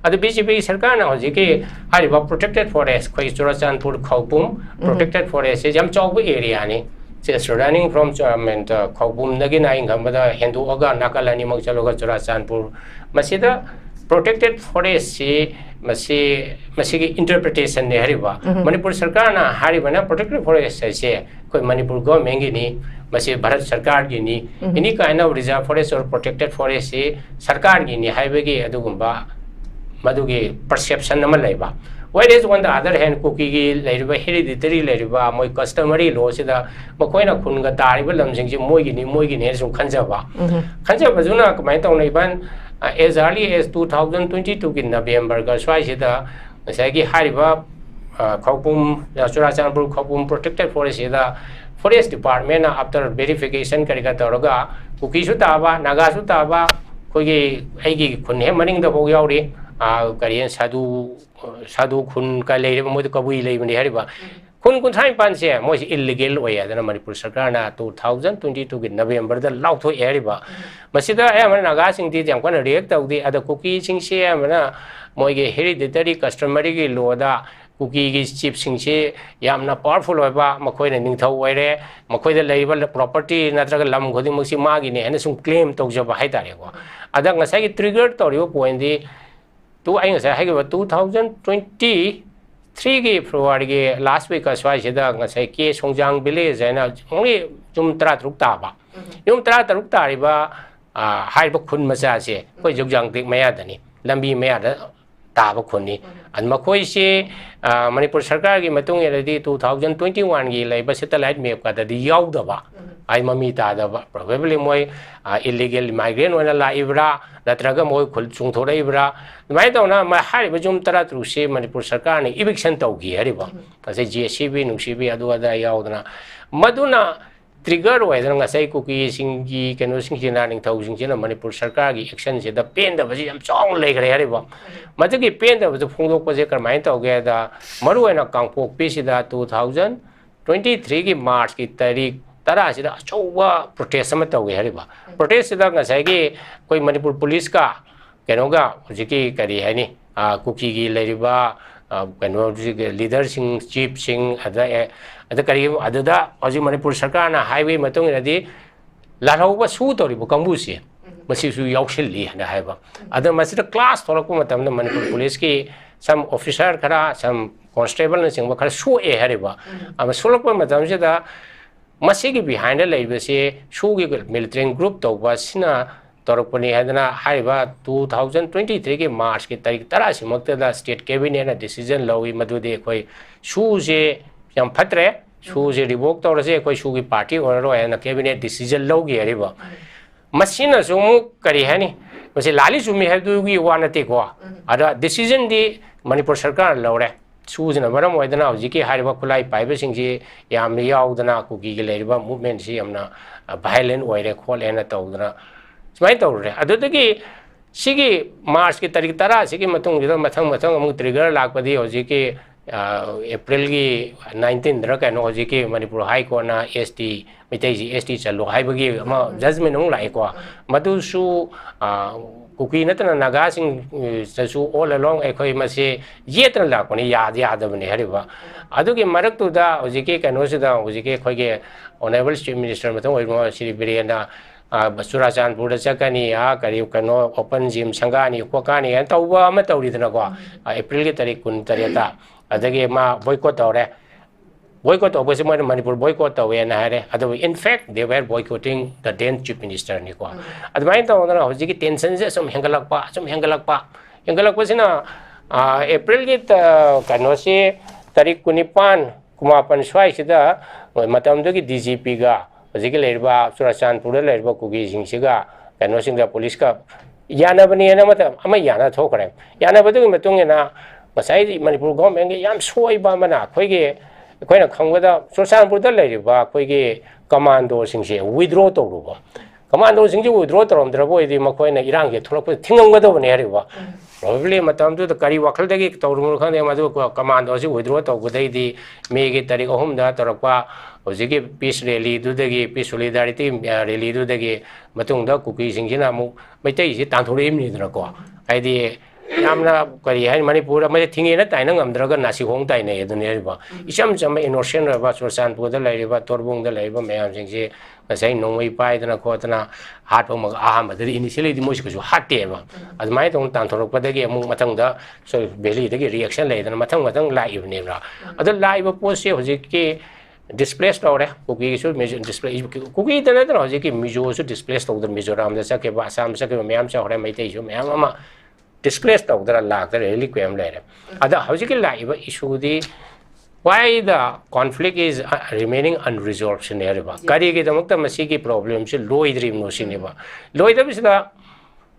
ꯑꯗꯨ B J P ꯒꯤ ꯁꯔꯀꯥꯔꯅ ꯍꯧꯖꯤꯛꯀꯤ ꯍꯥꯏꯔꯤꯕ protected forest, ꯑꯩꯈꯣꯏ ꯆꯨꯔꯥꯆꯥꯟꯄꯨꯔ ꯈꯧꯄꯨꯝ protected forest ꯁꯦ ꯌꯥꯝ ꯆꯥꯎꯕ area ꯅꯤ꯫ It's running from, I mean, ꯈꯧꯄꯨꯝꯗꯒꯤꯅ ꯑꯩꯅ ꯈꯟꯕꯗ ꯍꯦꯟꯗꯣꯛꯑꯒ ꯅꯥꯀꯜ ꯑꯅꯤꯃꯛ ꯆꯠꯂꯒ ꯆꯨꯔꯥꯆꯥꯟꯄꯨꯔ, ꯃꯁꯤꯗ protected forest ꯁꯤ, ꯃꯁꯤ, ꯃꯁꯤꯒꯤ interpretation ꯅꯤ ꯍꯥꯏꯔꯤꯕ꯫ ꯃꯅꯤꯄꯨꯔ ꯁꯔꯀꯥꯔꯅ ꯍꯥꯏꯔꯤꯕꯅ protected forest ꯍꯥꯏꯁꯦ ꯑꯩꯈꯣꯏ ꯃꯅꯤꯄꯨꯔ government ꯒꯤꯅꯤ, ꯃꯁꯤ Bharat ꯁꯔꯀꯥꯔꯒꯤꯅꯤ, any kind of reserve forest or protected forest ꯁꯤ ꯁꯔꯀꯥꯔꯒꯤꯅꯤ ꯍꯥꯏꯕꯒꯤ ꯑꯗꯨꯒꯨꯝꯕ ꯃꯗꯨꯒꯤ perception ꯑꯃ ꯂꯩꯕ꯫ Whereas on the other hand, ꯀꯨꯀꯤꯒꯤ ꯂꯩꯔꯤꯕ hereditary ꯂꯩꯔꯤꯕ ꯃꯣꯏ customary law ꯁꯤꯗ ꯃꯈꯣꯏꯅ ꯈꯨꯟꯒ ꯇꯥꯔꯤꯕ ꯂꯝꯁꯤꯡꯁꯤ ꯃꯣꯏꯒꯤꯅꯤ, ꯃꯣꯏꯒꯤꯅꯤ ꯍꯥꯏꯅ ꯁꯨꯝ ꯈꯟꯖꯕ꯫ ꯈꯟꯖꯕꯗꯨꯅ ꯀꯃꯥꯏꯅ ꯇꯧꯅ, even as early as two thousand twenty two ꯒꯤ November ꯒ ꯁ꯭ꯋꯥꯏꯁꯤꯗ ꯉꯁꯥꯏꯒꯤ ꯍꯥꯏꯔꯤꯕ, ꯑ, ꯈꯧꯄꯨꯝ, ꯆꯨꯔꯥꯆꯥꯟꯄꯨꯔ ꯈꯧꯄꯨꯝ protected forest ꯁꯤꯗ forest department ꯅ after verification ꯀꯔꯤ ꯀꯔꯥ ꯇꯧꯔꯒ ꯀꯨꯀꯤꯁꯨ ꯇꯥꯕ, ꯅꯥꯒꯥꯁꯨ ꯇꯥꯕ, ꯑꯩꯈꯣꯏꯒꯤ, ꯑꯩꯒꯤ ꯈꯨꯟ ꯍꯦꯛ ꯃꯅꯤꯡꯗꯐꯥꯎ ꯌꯥꯎꯔꯤ, ꯑ, ꯀꯔꯤ ꯍꯥꯏ, ꯁꯥꯗꯨ, ꯁꯥꯗꯨ ꯈꯨꯟ ꯀ ꯂꯩꯔꯤꯕ, ꯃꯣꯏꯗ ꯀꯕꯨꯏ ꯂꯩꯕꯅꯤ ꯍꯥꯏꯔꯤꯕ꯫ ꯈꯨꯟ ꯀꯨꯟꯊ꯭ꯔꯥ ꯅꯤꯄꯥꯟꯁꯦ ꯃꯣꯏꯁꯤ illegal ꯑꯣꯏ ꯍꯥꯏꯗꯅ ꯃꯅꯤꯄꯨꯔ ꯁꯔꯀꯥꯔꯅ two thousand twenty two ꯒꯤ November ꯗ ꯂꯥꯎꯊꯣꯛꯑꯦ ꯍꯥꯏꯔꯤꯕ꯫ ꯃꯁꯤꯗ ꯑꯌꯥꯝꯕꯅ ꯅꯥꯒꯥꯁꯤꯡꯗꯤ ꯌꯥꯝ ꯀꯟꯅ react ꯇꯧꯗꯦ꯫ ꯑꯗ ꯀꯨꯀꯤꯁꯤꯡꯁꯤ ꯑꯌꯥꯝꯕꯅ ꯃꯣꯏꯒꯤ hereditary customary ꯒꯤ law ꯗ ꯀꯨꯀꯤꯒꯤ chief ꯁꯤꯡꯁꯤ ꯌꯥꯝꯅ powerful ꯑꯣꯏꯕ, ꯃꯈꯣꯏꯅ ꯅꯤꯡꯊꯧ ꯑꯣꯏꯔꯦ, ꯃꯈꯣꯏꯗ ꯂꯩꯔꯤꯕ property ꯅꯠꯇ꯭ꯔꯒ ꯂꯝ ꯈꯨꯗꯤꯡꯃꯛꯁꯤ ꯃꯥꯒꯤꯅꯦ ꯍꯥꯏꯅ ꯁꯨꯝ claim ꯇꯧꯖꯕ ꯍꯥꯏꯇꯥꯔꯦꯀꯣ꯫ ꯑꯗ ꯉꯁꯥꯏꯒꯤ trigger ꯇꯧꯔꯤꯕ point ꯗꯤ, ꯇꯨ, ꯑꯩ ꯉꯁꯥꯏ ꯍꯥꯏꯈꯤꯕ two thousand twenty three ꯒꯤ February ꯒꯤ last week ꯁ꯭ꯋꯥꯏꯁꯤꯗ ꯉꯁꯥꯏ ꯀꯦ ꯁꯣꯡꯖꯥꯡ village ꯍꯥꯏꯅ only ꯌꯨꯝ ꯇꯔꯥꯇꯔꯨꯛ ꯇꯥꯕ, ꯌꯨꯝ ꯇꯔꯥꯇꯔꯨꯛ ꯇꯥꯔꯤꯕ, ꯑ, ꯍꯥꯏꯔꯤꯕ ꯈꯨꯟ ꯃꯆꯥꯁꯦ ꯑꯩꯈꯣꯏ ꯖꯨꯛꯖꯥꯡ ꯇꯦꯛ ꯃꯌꯥꯗꯅꯤ, ꯂꯝꯕꯤ ꯃꯌꯥꯗ ꯇꯥꯕ ꯈꯨꯟꯅꯤ꯫ ꯑꯗꯨ ꯃꯈꯣꯏꯁꯤ, ꯑ, ꯃꯅꯤꯄꯨꯔ ꯁꯔꯀꯥꯔꯒꯤ ꯃꯇꯨꯡ ꯏꯟꯅꯗꯤ two thousand twenty one ꯒꯤ ꯂꯩꯕ satellite map ꯀꯗꯗꯤ ꯌꯥꯎꯗꯕ, ꯑꯩ ꯃꯃꯤ ꯇꯥꯗꯕ, probably ꯃꯣꯏ, ꯑ, illegal migrant ꯑꯣꯏꯅ ꯂꯥꯛꯏꯕ꯭ꯔꯥ, ꯅꯠꯇ꯭ꯔꯒ ꯃꯣꯏ ꯈꯨꯜ ꯆꯣꯡꯊꯣꯔꯛꯏꯕ꯭ꯔꯥ? ꯑꯗꯨꯃꯥꯏꯅ ꯇꯧꯅ ꯃ-, ꯍꯥꯏꯔꯤꯕ ꯌꯨꯝ ꯇꯔꯥꯇꯔꯨꯛꯁꯤ ꯃꯅꯤꯄꯨꯔ ꯁꯔꯀꯥꯔꯅ eviction ꯇꯧꯈꯤ ꯍꯥꯏꯔꯤꯕ꯫ ꯉꯁꯥꯏ JCB ꯅꯨꯡꯁꯤꯕꯤ ꯑꯗꯨ ꯑꯗꯥ ꯌꯥꯎꯗꯅ, ꯃꯗꯨꯅ trigger ꯑꯣꯏꯗꯅ ꯉꯁꯥꯏ ꯀꯨꯀꯤꯁꯤꯡꯒꯤ ꯀꯩꯅꯣꯁꯤꯡꯁꯤꯅ, ꯅꯤꯡꯊꯧꯁꯤꯡꯁꯤꯅ ꯃꯅꯤꯄꯨꯔ ꯁꯔꯀꯥꯔꯒꯤ action ꯁꯤꯗ ꯄꯦꯟꯗꯕꯁꯤ ꯌꯥꯝ ꯆꯥꯎꯅ ꯂꯩꯈ꯭ꯔꯦ ꯍꯥꯏꯔꯤꯕ꯫ ꯃꯗꯨꯒꯤ ꯄꯦꯟꯗꯕꯗꯨ ꯐꯣꯡꯗꯣꯛꯄꯁꯦ ꯀꯔꯝꯍꯥꯏꯅ ꯇꯧꯒꯦ ꯍꯥꯏꯗ, ꯃꯔꯨꯑꯣꯏꯅ ꯀꯥꯡꯄꯣꯛꯄꯤꯁꯤꯗ two thousand twenty three ꯒꯤ March ꯀꯤ ꯇꯥꯔꯤꯛ ꯇꯔꯥꯁꯤꯗ ꯑꯆꯧꯕ protest ꯑꯃ ꯇꯧꯒꯦ ꯍꯥꯏꯔꯤꯕ꯫ Protest ꯁꯤꯗ ꯉꯁꯥꯏꯒꯤ ꯑꯩꯈꯣꯏ ꯃꯅꯤꯄꯨꯔ police ꯀ ꯀꯩꯅꯣꯒ ꯍꯧꯖꯤꯛꯀꯤ ꯀꯔꯤ ꯍꯥꯏꯅꯤ, ꯑ, ꯀꯨꯀꯤꯒꯤ ꯂꯩꯔꯤꯕ, ꯑ, ꯀꯩꯅꯣ, ꯍꯧꯖꯤꯛ leader ꯁꯤꯡ, chief ꯁꯤꯡ, ꯑꯗ, ꯑꯦ, ꯑꯗ ꯀꯔꯤ, ꯑꯗꯨꯗ ꯍꯧꯖꯤꯛ ꯃꯅꯤꯄꯨꯔ ꯁꯔꯀꯥꯔꯅ ꯍꯥꯏꯕꯒꯤ ꯃꯇꯨꯡ ꯏꯟꯅꯗꯤ ꯂꯥꯜꯍꯧꯕ ꯁꯨ ꯇꯧꯔꯤꯕ ꯀꯥꯡꯕꯨꯁꯦ, ꯃꯁꯤꯁꯨ ꯌꯥꯎꯁꯤꯜꯂꯤ ꯍꯥꯏꯅ ꯍꯥꯏꯕ꯫ ꯑꯗ ꯃꯁꯤꯗ clash ꯊꯣꯛꯂꯛꯄ ꯃꯇꯝꯗ ꯃꯅꯤꯄꯨꯔ police ꯀꯤ some officer ꯈꯔ, some constable ꯅꯆꯤꯡꯕ ꯈꯔ ꯁꯣꯛꯑꯦ ꯍꯥꯏꯔꯤꯕ꯫ ꯑꯗ ꯁꯣꯛꯂꯛꯄ ꯃꯇꯝꯁꯤꯗ ꯃꯁꯤꯒꯤ behind ꯗ ꯂꯩꯕꯁꯤ ꯁꯨꯒꯤ militant group ꯇꯧꯕ ꯑꯁꯤꯅ ꯇꯧꯔꯛꯄꯅꯤ ꯍꯥꯏꯗꯅ ꯍꯥꯏꯔꯤꯕ two thousand twenty three ꯒꯤ March ꯀꯤ ꯇꯥꯔꯤꯛ ꯇꯔꯥꯁꯤꯃꯛꯇꯗ state cabinet ꯅ decision ꯂꯧꯏ, ꯃꯗꯨꯗꯤ ꯑꯩꯈꯣꯏ ꯁꯨꯁꯦ ꯌꯥꯝ ꯐꯠꯇ꯭ꯔꯦ, ꯁꯨꯁꯦ revoke ꯇꯧꯔꯁꯦ, ꯑꯩꯈꯣꯏ ꯁꯨꯒꯤ party ꯑꯣꯏꯔꯔꯣꯏ ꯍꯥꯏꯅ cabinet decision ꯂꯧꯈꯤ ꯍꯥꯏꯔꯤꯕ꯫ ꯃꯁꯤꯅꯁꯨ ꯑꯃꯨꯛ ꯀꯔꯤ ꯍꯥꯏꯅꯤ, ꯃꯁꯤ ꯂꯥꯜꯂꯤ ꯆꯨꯝꯃꯤ ꯍꯥꯏꯕꯗꯨꯒꯤ ꯋꯥ ꯅꯠꯇꯦꯀꯣ꯫ ꯑꯗ decision ꯗꯤ ꯃꯅꯤꯄꯨꯔ ꯁꯔꯀꯥꯔꯅ ꯂꯧꯔꯦ꯫ ꯁꯨꯁꯤꯅ ꯃꯔꯝ ꯑꯣꯏꯗꯅ ꯍꯧꯖꯤꯛꯀꯤ ꯍꯥꯏꯔꯤꯕ ꯈꯨꯠꯂꯥꯏ ꯄꯥꯏꯕꯁꯤꯡꯁꯤ ꯌꯥꯝꯅ ꯌꯥꯎꯗꯅ ꯀꯨꯀꯤꯒꯤ ꯂꯩꯔꯤꯕ movement ꯁꯤ ꯌꯥꯝꯅ violent ꯑꯣꯏꯔꯦ ꯈꯣꯠꯂꯦꯅ ꯇꯧꯗꯅ ꯁꯨꯃꯥꯏꯅ ꯇꯧꯔꯨꯔꯦ꯫ ꯑꯗꯨꯗꯒꯤ ꯁꯤꯒꯤ March ꯀꯤ ꯇꯥꯔꯤꯛ ꯇꯔꯥ ꯁꯤꯒꯤ ꯃꯇꯨꯡꯁꯤꯗ ꯃꯊꯪ ꯃꯊꯪ ꯑꯃꯨꯛ trigger ꯂꯥꯛꯄꯗꯤ ꯍꯧꯖꯤꯛꯀꯤ, ꯑ, April ꯒꯤ nineteen ꯗꯔ ꯀꯩꯅꯣ ꯍꯧꯖꯤꯛꯀꯤ ꯃꯅꯤꯄꯨꯔ High Court ꯅ S T, ꯃꯩꯇꯩꯁꯤ S T ꯆꯜꯂꯨ ꯍꯥꯏꯕꯒꯤ ꯑꯃ judgment ꯑꯃꯨꯛ ꯂꯥꯛꯑꯦꯀꯣ꯫ ꯃꯗꯨꯁꯨ, ꯑ, ꯀꯨꯀꯤ ꯅꯠꯇꯅ ꯅꯥꯒꯥꯁꯤꯡ, ꯑ, ꯗꯁꯨ all along ꯑꯩꯈꯣꯏ ꯃꯁꯤ ꯌꯦꯠꯇꯅ ꯂꯥꯛꯄꯅꯤ, ꯌꯥꯗ-, ꯌꯥꯗꯕꯅꯤ ꯍꯥꯏꯔꯤꯕ꯫ ꯑꯗꯨꯒꯤ ꯃꯔꯛꯇꯨꯗ ꯍꯧꯖꯤꯛꯀꯤ ꯀꯩꯅꯣꯁꯤꯗ ꯍꯧꯖꯤꯛꯀꯤ ꯑꯩꯈꯣꯏꯒꯤ Honourable Chief Minister ꯃꯊꯪ ꯑꯣꯏꯔꯤꯕ ꯁ꯭ꯔꯤ ꯕꯤꯔꯦꯟꯅ, ꯑ, ꯆꯨꯔꯥꯆꯥꯟꯄꯨꯔꯗ ꯆꯠꯀꯅꯤ, ꯑ, ꯀꯔꯤ, ꯀꯩꯅꯣ, open gym ꯁꯪꯒꯥꯅꯤ, ꯈꯣꯠꯀꯥꯅꯤ ꯍꯥꯏꯅ ꯇꯧꯕ ꯑꯃ ꯇꯧꯔꯤꯗꯅꯀꯣ, ꯑ, April ꯒꯤ ꯇꯥꯔꯤꯛ ꯀꯨꯟꯇꯔꯦꯠꯇ꯫ ꯑꯗꯒꯤ ꯃꯥ boycott ꯇꯧꯔꯦ꯫ Boycott ꯇꯧꯕꯁꯤ ꯃꯣꯏꯅ ꯃꯅꯤꯄꯨꯔ boycott ꯇꯧꯋꯦꯅ ꯍꯥꯏꯔꯦ꯫ ꯑꯗꯨꯕꯨ in fact they were boycotting the then Chief Minister ꯅꯤꯀꯣ꯫ ꯑꯗꯨꯃꯥꯏꯅ ꯇꯧꯗꯅ ꯍꯧꯖꯤꯛꯀꯤ tension ꯁꯦ ꯁꯨꯝ ꯍꯦꯟꯒꯠꯂꯛꯄ, ꯁꯨꯝ ꯍꯦꯟꯒꯠꯂꯛꯄ, ꯍꯦꯟꯒꯠꯂꯛꯄꯁꯤꯅ, ꯑ, April ꯒꯤ ꯇ-, ꯀꯩꯅꯣꯁꯤ ꯇꯥꯔꯤꯛ ꯀꯨꯟꯅꯤꯄꯥꯟ, ꯀꯨꯟꯃꯥꯄꯟ ꯁ꯭ꯋꯥꯏꯁꯤꯗ ꯃꯇꯝꯗꯨꯒꯤ D G P ꯒ ꯍꯧꯖꯤꯛꯀꯤ ꯂꯩꯔꯤꯕ ꯆꯨꯔꯥꯆꯥꯟꯄꯨꯔꯗ ꯂꯩꯔꯤꯕ ꯀꯨꯀꯤꯁꯤꯡꯁꯤꯒ ꯀꯩꯅꯣꯁꯤꯡꯒ police ꯀ ꯌꯥꯅꯕꯅꯦꯅ ꯑꯃ, ꯑꯃ ꯌꯥꯅ ꯊꯣꯛꯈ꯭ꯔꯦ꯫ ꯌꯥꯅꯕꯗꯨꯒꯤ ꯃꯇꯨꯡ ꯏꯟꯅ ꯉꯁꯥꯏ ꯃꯅꯤꯄꯨꯔ government ꯀꯤ ꯌꯥꯝ ꯁꯣꯏꯕ ꯑꯃꯅ ꯑꯩꯈꯣꯏꯒꯤ, ꯑꯩꯈꯣꯏꯅ ꯈꯪꯕꯗ ꯆꯨꯔꯆꯥꯟꯄꯨꯔꯗ ꯂꯩꯔꯤꯕ ꯑꯩꯈꯣꯏꯒꯤ commando ꯁꯤꯡꯁꯦ withdraw ꯇꯧꯔꯨꯕ꯫ Commando ꯁꯤꯡꯁꯦ withdraw ꯇꯧꯔꯝꯗ꯭ꯔꯕ ꯑꯣꯏꯗꯤ ꯃꯈꯣꯏꯅ ꯏꯔꯥꯡꯁꯦ ꯊꯣꯛꯂꯛꯄꯗ ꯊꯤꯡꯉꯝꯒꯗꯕꯅꯦ ꯍꯥꯏꯔꯤꯕ꯫ Probably ꯃꯇꯝꯗꯨꯗ ꯀꯔꯤ ꯋꯥꯈꯜꯗꯒꯤ ꯇꯧꯔꯨꯕꯅꯣ ꯈꯪꯗꯦ, ꯃꯗꯨ commando ꯁꯤ withdraw ꯇꯧꯕꯗꯩꯗꯤ May ꯒꯤ ꯇꯥꯔꯤꯛ ꯑꯍꯨꯝꯗ ꯇꯧꯔꯛꯄ ꯍꯧꯖꯤꯛꯀꯤ peace rally ꯗꯨꯗꯒꯤ, peace solidarity, ꯑ, rally ꯗꯨꯗꯒꯤ ꯃꯇꯨꯡꯗ ꯀꯨꯀꯤꯁꯤꯡꯁꯤꯅ ꯑꯃꯨꯛ ꯃꯩꯇꯩꯁꯤ ꯇꯥꯟꯊꯣꯔꯛꯏꯕꯅꯤꯗꯅꯀꯣ꯫ ꯍꯥꯏꯗꯤ ꯌꯥꯝꯅ, ꯀꯔꯤ ꯍꯥꯏꯅꯤ, ꯃꯅꯤꯄꯨꯔ ꯑꯃꯗꯤ ꯊꯤꯡꯉꯦꯅ ꯇꯥꯏꯅ ꯉꯝꯗ꯭ꯔꯒ ꯅꯥꯁꯤꯍꯣꯡ ꯇꯥꯏꯅꯩ ꯑꯗꯨꯅꯤ ꯍꯥꯏꯔꯤꯕ꯫ ꯏꯆꯝ ꯆꯝꯕ innocent ꯑꯣꯏꯕ ꯆꯨꯔꯆꯥꯟꯄꯨꯔꯗ ꯂꯩꯔꯤꯕ, ꯇꯣꯔꯕꯨꯡꯗ ꯂꯩꯔꯤꯕ ꯃꯌꯥꯝꯁꯤꯡꯁꯤ ꯉꯁꯥꯏ ꯅꯣꯡꯃꯩ ꯄꯥꯏꯗꯅ ꯈꯣꯠꯇꯅ ꯍꯥꯠꯄ ꯑꯃ, ꯑꯍꯥꯟꯕꯗꯗꯤ initially ꯗꯤ ꯃꯣꯏꯁꯨ ꯀꯩꯁꯨ ꯍꯥꯠꯇꯦꯕ꯫ ꯑꯗꯨꯃꯥꯏꯅ ꯇꯧꯅ ꯇꯥꯟꯊꯣꯔꯛꯄꯗꯒꯤ ꯑꯃꯨꯛ ꯃꯊꯪꯗ ꯁꯣꯏ valley ꯗꯒꯤ reaction ꯂꯩꯗꯅ ꯃꯊꯪ ꯃꯊꯪ ꯂꯥꯛꯏꯕꯅꯦꯕ꯫ ꯑꯗꯣ ꯂꯥꯛꯏꯕ ꯄꯣꯠꯁꯦ ꯍꯧꯖꯤꯛꯀꯤ displace ꯇꯧꯔꯦ, ꯀꯨꯀꯤꯒꯤꯁꯨ ꯃꯤꯖꯣ-, displace, ꯀꯨꯀꯤꯗ ꯅꯠꯇꯅ ꯍꯧꯖꯤꯛꯀꯤ ꯃꯤꯖꯣꯁꯨ displace ꯇꯧꯗꯅ ꯃꯤꯖꯣꯔꯥꯝꯗ ꯆꯠꯈꯤꯕ, ꯑꯁꯥꯝꯗ ꯆꯠꯈꯤꯕ ꯃꯌꯥꯝ ꯆꯠꯈ꯭ꯔꯦ, ꯃꯩꯇꯩꯁꯨ ꯃꯌꯥꯝ ꯑꯃ displace ꯇꯧꯗꯅ ꯂꯥꯛꯇꯅ relief camp ꯂꯩꯔꯦ꯫ ꯑꯗ ꯍꯧꯖꯤꯛꯀꯤ ꯂꯥꯛꯏꯕ issue D why the conflict is, uh, remaining unresolved ꯁꯤꯅꯦ ꯍꯥꯏꯔꯤꯕ꯫ ꯀꯔꯤꯒꯤꯗꯃꯛꯇ ꯃꯁꯤꯒꯤ problem ꯁꯤ ꯂꯣꯏꯗ꯭ꯔꯤꯕꯅꯣ ꯁꯤꯅꯦꯕ꯫ ꯂꯣꯏꯗꯕꯁꯤꯗ